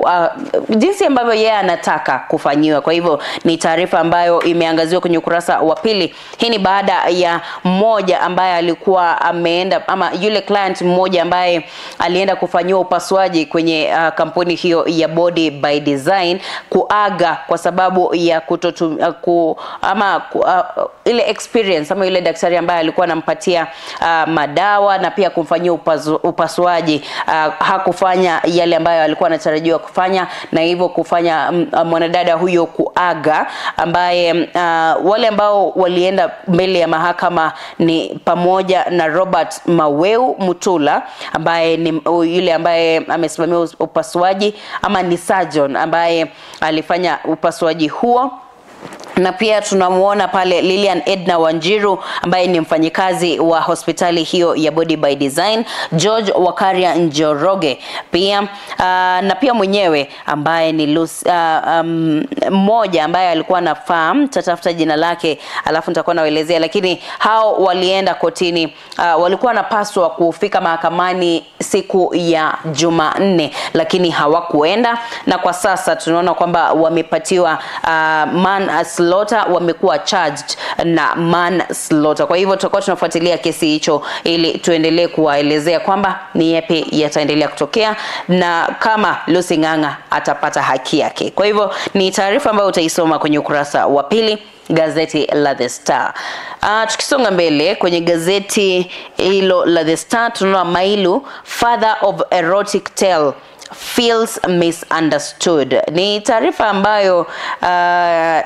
Speaker 2: jinsi ambavyo yeye anataka kufanyiwa. Kwa hivyo ni taarifa ambayo imeangaziwa kwenye ukurasa wa 2. Hii ni baada ya mmoja ambaye alikuwa ameenda, ama yule client mmoja ambaye alienda kufanyiwa upasuaji kwenye kampuni hiyo ya Body by Design kuaga kwa sababu ya ile experience ama yule daktari ambaye alikuwa anampatia madawa na pia kumfanyia upasuaji hakufanya yale ambayo alikuwa anatarajiwa kufanya, na hivyo kufanya mwanadada huyo kuaga, ambaye wale ambao walienda mbele ya mahakama ni pamoja na Robert Maweu Mutula ambaye ni yule ambaye amesimamia upasuaji ama ni surgeon ambaye alifanya upasuaji huo. Na pia tunamuona pale Lilian Edna Wanjiru ambaye ni mfanyikazi wa hospitali hiyo ya Body by Design, George Wakaria Njoroge pia, na pia mwenyewe ambaye ni mmoja ambaye alikuwa na farm, tatafuta jina lake alafu nitakuwa naelezea. Lakini hao walienda kotini, walikuwa wanapaswa kufika mahakamani siku ya Jumanne lakini hawakuenda, na kwa sasa tunaona kwamba wamepatiwa manslaughter, wamekuwa charged na manslaughter. Kwa hivyo tutakuwa tunafuatilia kesi hicho ili tuendelee kuwaelezea kwamba ni yapi yataendelea kutokea na kama Lucy Ng'ang'a atapata haki yake. Kwa hivyo ni taarifa ambayo utaisoma kwenye ukurasa wa 2 gazeti la The Star. Tukisonga mbele kwenye gazeti hilo la The Star tunaona Mailu, father of erotic tale feels misunderstood. Ni taarifa ambayo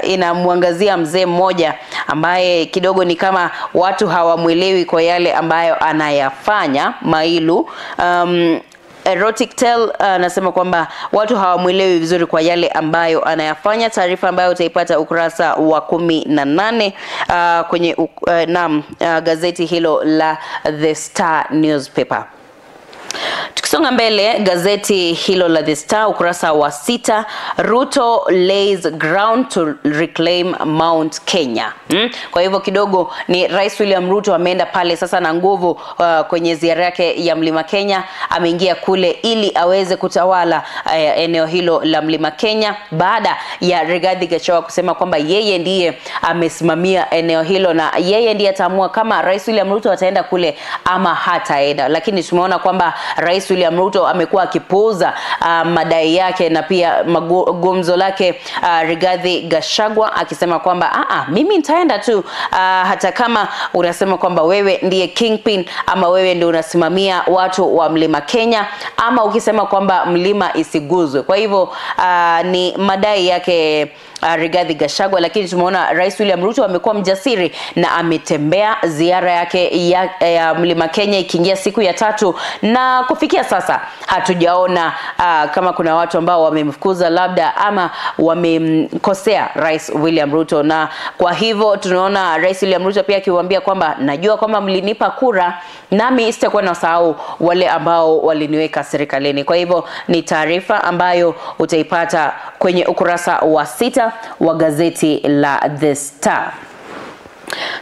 Speaker 2: inamwangazia mzee mmoja ambaye kidogo ni kama watu hawamuelewi kwa yale ambayo anayafanya. Mailu erotic tale anasema kwamba watu hawamuelewi vizuri kwa yale ambayo anayafanya. Taarifa ambayo utaipata ukurasa wa 18 kwenye gazeti hilo la The Star newspaper. Tukisonga mbele, gazeti hilo la The Star ukurasa wa 6, Ruto lays ground to reclaim Mount Kenya. Kwa hivyo kidogo ni Rais William Ruto ameenda pale sasa na nguvu kwenye ziara yake ya Mlima Kenya. Ameingia kule ili aweze kutawala eneo hilo la Mlima Kenya baada ya Rigathi Gachagua kusema kwamba yeye ndiye amesimamia eneo hilo na yeye ndiye ataamua kama Rais William Ruto ataenda kule ama hataenda. Lakini tumeona kwamba Rais William Ruto amekuwa akipuuza madai yake na pia gumzo lake Rigathi Gachagua akisema kwamba mimi nitaenda tu hata kama unasema kwamba wewe ndiye kingpin ama wewe ndiye unasimamia watu wa Mlima Kenya ama ukisema kwamba mlima isiguzwe. Kwa hivyo ni madai yake Rigathi Gachagua. Lakini tumeona Rais William Ruto amekuwa mjasiri na ametembea ziara yake ya Mlima Kenya ikiingia siku ya 3, na kufikia sasa hatujaona kama kuna watu ambao wamemfukuza labda ama wamemkosea Rais William Ruto. Na kwa hivyo tunaona Rais William Ruto pia akiwaambia kwamba najua kwamba mlinipa kura, nami sitakuwa nasahau wale ambao waliniweka serikalini. Kwa hivyo ni taarifa ambayo utaipata kwenye ukurasa wa 6 wa gazeti la The Star.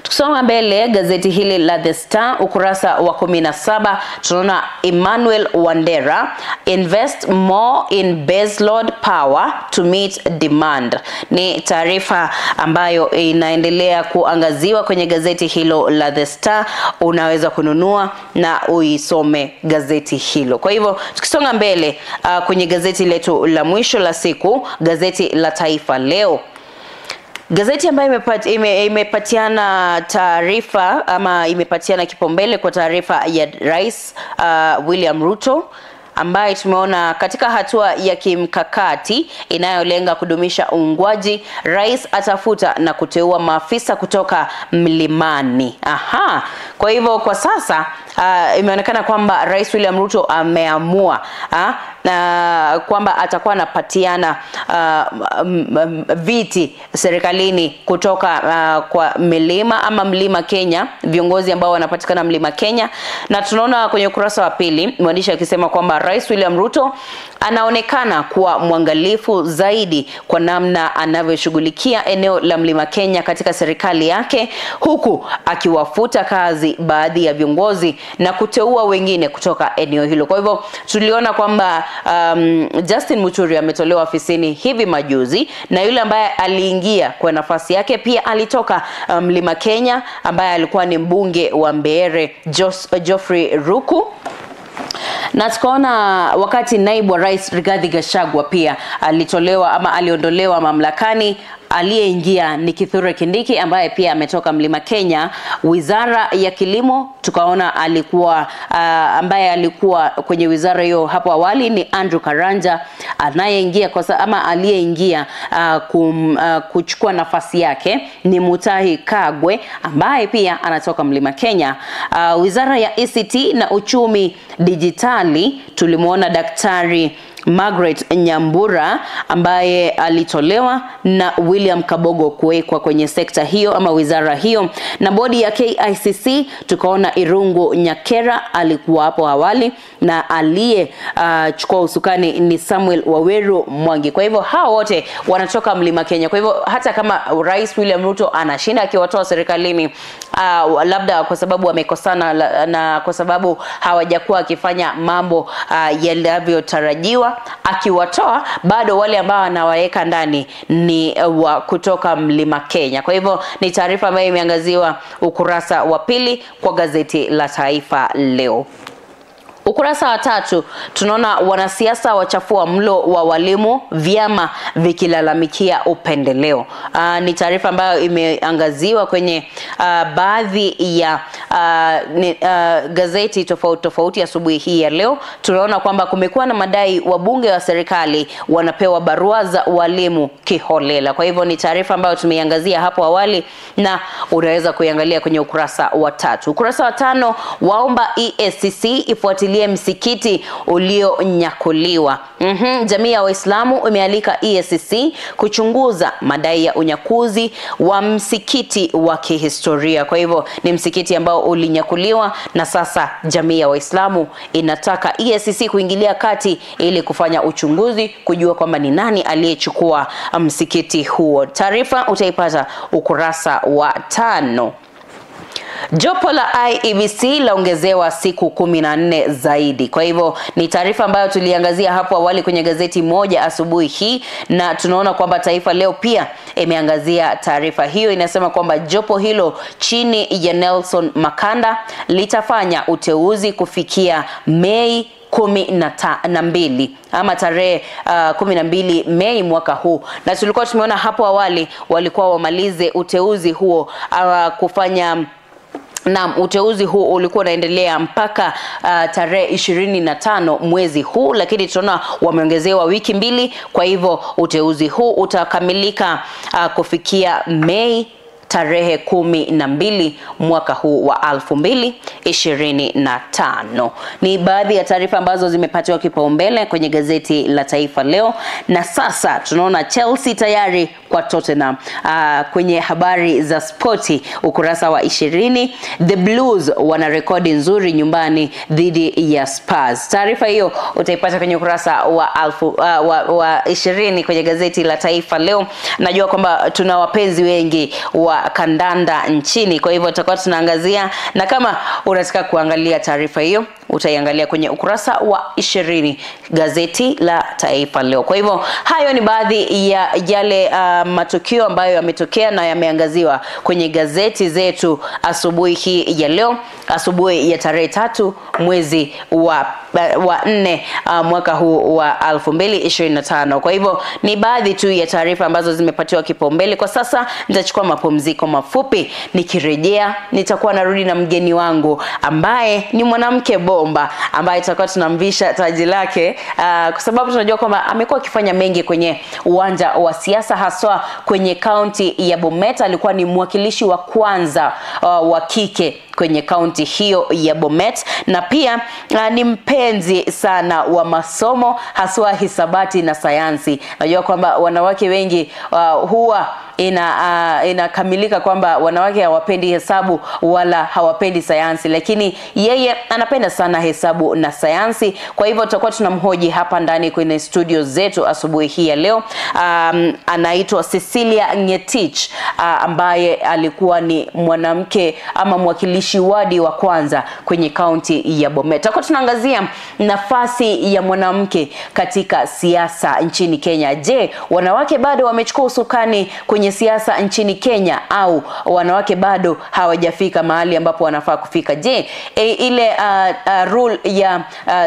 Speaker 2: Tukisonga mbele, gazeti hili la The Star ukurasa wa 17 tunaona Emmanuel Wandera, invest more in baseload power to meet demand. Ni taarifa ambayo inaendelea kuangaziwa kwenye gazeti hilo la The Star. Unaweza kununua na uisome gazeti hilo. Kwa hivyo tukisonga mbele kwenye gazeti letu la mwisho la siku, gazeti la Taifa Leo. Gazeti ambayo imepatiana taarifa ama imepatiana kipaumbele kwa taarifa ya Rais William Ruto, ambaye tumeona katika hatua ya kimkakati inayolenga kudumisha uungwaji, rais atafuta na kuteua maafisa kutoka mlimani. Aha. Kwa hivyo kwa sasa imeonekana kwamba Rais William Ruto ameamua na kwamba atakuwa anapatiana viti serikalini kutoka kwa milima ama Mlima Kenya, viongozi ambao wanapatikana Mlima Kenya. Na tunaona kwenye ukurasa wa pili mwandishi akisema kwamba Rais William Ruto anaonekana kuwa mwangalifu zaidi kwa namna anavyoshughulikia eneo la Mlima Kenya katika serikali yake, huku akiwafuta kazi baadhi ya viongozi na kuteua wengine kutoka eneo hilo. Kwa hivyo tuliona kwamba Justin Muturi ametolewa ofisini hivi majuzi, na yule ambaye aliingia kwa nafasi yake pia alitoka Mlima Kenya, ambaye alikuwa ni mbunge wa Mbeere Geoffrey Ruku. Na tukaona wakati naibu wa rais Rigathi Gachagua pia alitolewa ama aliondolewa mamlakani, aliyeingia ni Kithure Kindiki ambaye pia ametoka Mlima Kenya. Wizara ya Kilimo tukaona alikuwa ambaye alikuwa kwenye wizara hiyo hapo awali ni Andrew Karanja, anayeingia kwa ama aliyeingia kuchukua nafasi yake ni Mutahi Kagwe ambaye pia anatoka Mlima Kenya. Wizara ya ECT na Uchumi Dijitali tulimuona Daktari Margaret Nyambura ambaye alitolewa na William Kabogo kuwekwa kwenye sekta hiyo ama wizara hiyo. Na bodi ya KICC tukaona Irungu Nyakera alikuwa hapo awali, na aliye chukua usukani ni Samuel Waweru Mwangi. Kwa hivyo hao wote wanatoka Mlima Kenya. Kwa hivyo hata kama Rais William Ruto anashinda akiwatoa serikalini, labda kwa sababu wamekosana na kwa sababu hawajakuwa akifanya mambo yalivyotarajiwa, akiwatoa bado wale ambao anawaweka ndani ni wa kutoka Mlima Kenya. Kwa hivyo ni taarifa ambayo imeangaziwa ukurasa wa pili kwa gazeti la Taifa Leo. Ukurasa wa 3 tunaona wanasiasa wachafua mlo wa walimu, vyama vikilalamikia upendeleo. Ni taarifa ambayo imeangaziwa kwenye baadhi ya gazeti tofauti tofauti asubuhi hii ya leo. Tunaona kwamba kumekuwa na madai wabunge wa serikali wanapewa barua za walimu kiholela. Kwa hivyo ni taarifa ambayo tumeiangazia hapo awali na unaweza kuiangalia kwenye ukurasa wa 3. Ukurasa wa 5 waomba EACC ifuatilie msikiti ulionyakuliwa. Jamii ya Waislamu imealika EACC kuchunguza madai ya unyakuzi wa msikiti wa kihistoria. Kwa hivyo ni msikiti ambao ulinyakuliwa na sasa jamii ya Waislamu inataka EACC kuingilia kati ili kufanya uchunguzi kujua kwamba ni nani aliyechukua msikiti huo. Taarifa utaipata ukurasa wa 5. Jopo la IEBC laongezewa siku 14 zaidi. Kwa hivyo ni taarifa ambayo tuliangazia hapo awali kwenye gazeti moja asubuhi hii, na tunaona kwamba Taifa Leo pia imeangazia taarifa hiyo. Inasema kwamba jopo hilo chini ya Nelson Makanda litafanya uteuzi kufikia Mei 12 ama tarehe 12 Mei mwaka huu. Na tulikuwa tumeona hapo awali walikuwa wamalize uteuzi huo kufanya Naam, uteuzi huu ulikuwa unaendelea mpaka tarehe 25 mwezi huu, lakini tunaona wameongezewa wiki mbili. Kwa hivyo uteuzi huu utakamilika kufikia Mei tarehe 12 mwaka huu wa 2025. Ni baadhi ya taarifa ambazo zimepatiwa kipaumbele kwenye gazeti la Taifa Leo. Na sasa tunaona Chelsea tayari kwa Tottenham. Kwenye habari za spoti ukurasa wa 20, The Blues wana rekodi nzuri nyumbani dhidi ya Spurs. Taarifa hiyo utaipata kwenye ukurasa wa 20 kwenye gazeti la Taifa Leo. Najua kwamba tuna wapenzi wengi wa kandanda nchini, kwa hivyo tutakuwa tunaangazia, na kama unataka kuangalia taarifa hiyo utaiangalia kwenye ukurasa wa 20 gazeti la Taifa Leo. Kwa hivyo hayo ni baadhi ya yale matukio ambayo yametokea na yameangaziwa kwenye gazeti zetu asubuhi hii ya leo, asubuhi ya tarehe 3 mwezi wa 4 mwaka huu wa 2025. Kwa hivyo ni baadhi tu ya taarifa ambazo zimepatiwa kipaumbele. Kwa sasa nitachukua mapumziko mafupi, nikirejea nitakuwa narudi na mgeni wangu ambaye ni mwanamke bomba, ambaye tutakuwa tunamvisha taji lake, kwa sababu tunajua kwamba amekuwa akifanya mengi kwenye uwanja wa siasa, haswa kwenye kaunti ya Bomet. Alikuwa ni mwakilishi wa kwanza wa kike kwenye kaunti hiyo ya Bomet, na pia ni mpenzi sana wa masomo, haswa hisabati na sayansi. Najua kwamba wanawake wengi huwa inakamilika kwamba wanawake hawapendi hesabu wala hawapendi sayansi, lakini yeye anapenda sana hesabu na sayansi. Kwa hivyo tutakuwa tunamhoji hapa ndani kwenye studio zetu asubuhi hii ya leo. Anaitwa Cecilia Ngetich, ambaye alikuwa ni mwanamke ama mwakilishi wadi wa kwanza kwenye kaunti ya Bomet. Tutakuwa tunaangazia nafasi ya mwanamke katika siasa nchini Kenya. Je, wanawake bado wamechukua usukani kwenye siasa nchini Kenya, au wanawake bado hawajafika mahali ambapo wanafaa kufika? Je, ile rule ya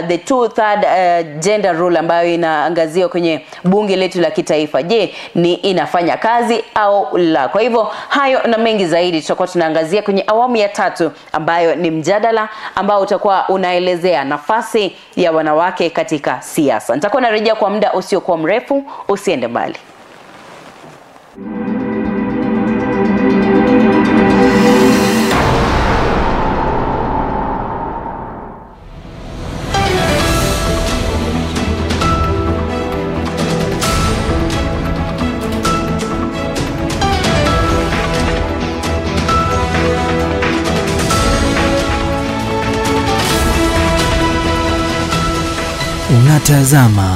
Speaker 2: the 2/3 gender rule ambayo inaangaziwa kwenye bunge letu la kitaifa, je, ni inafanya kazi au la? Kwa hivyo hayo na mengi zaidi tutakuwa tunaangazia kwenye awamu ya 3, ambayo ni mjadala ambao utakuwa unaelezea nafasi ya wanawake katika siasa. Nitakuwa narejea kwa muda usiokuwa mrefu, usiende mbali.
Speaker 1: Unatazama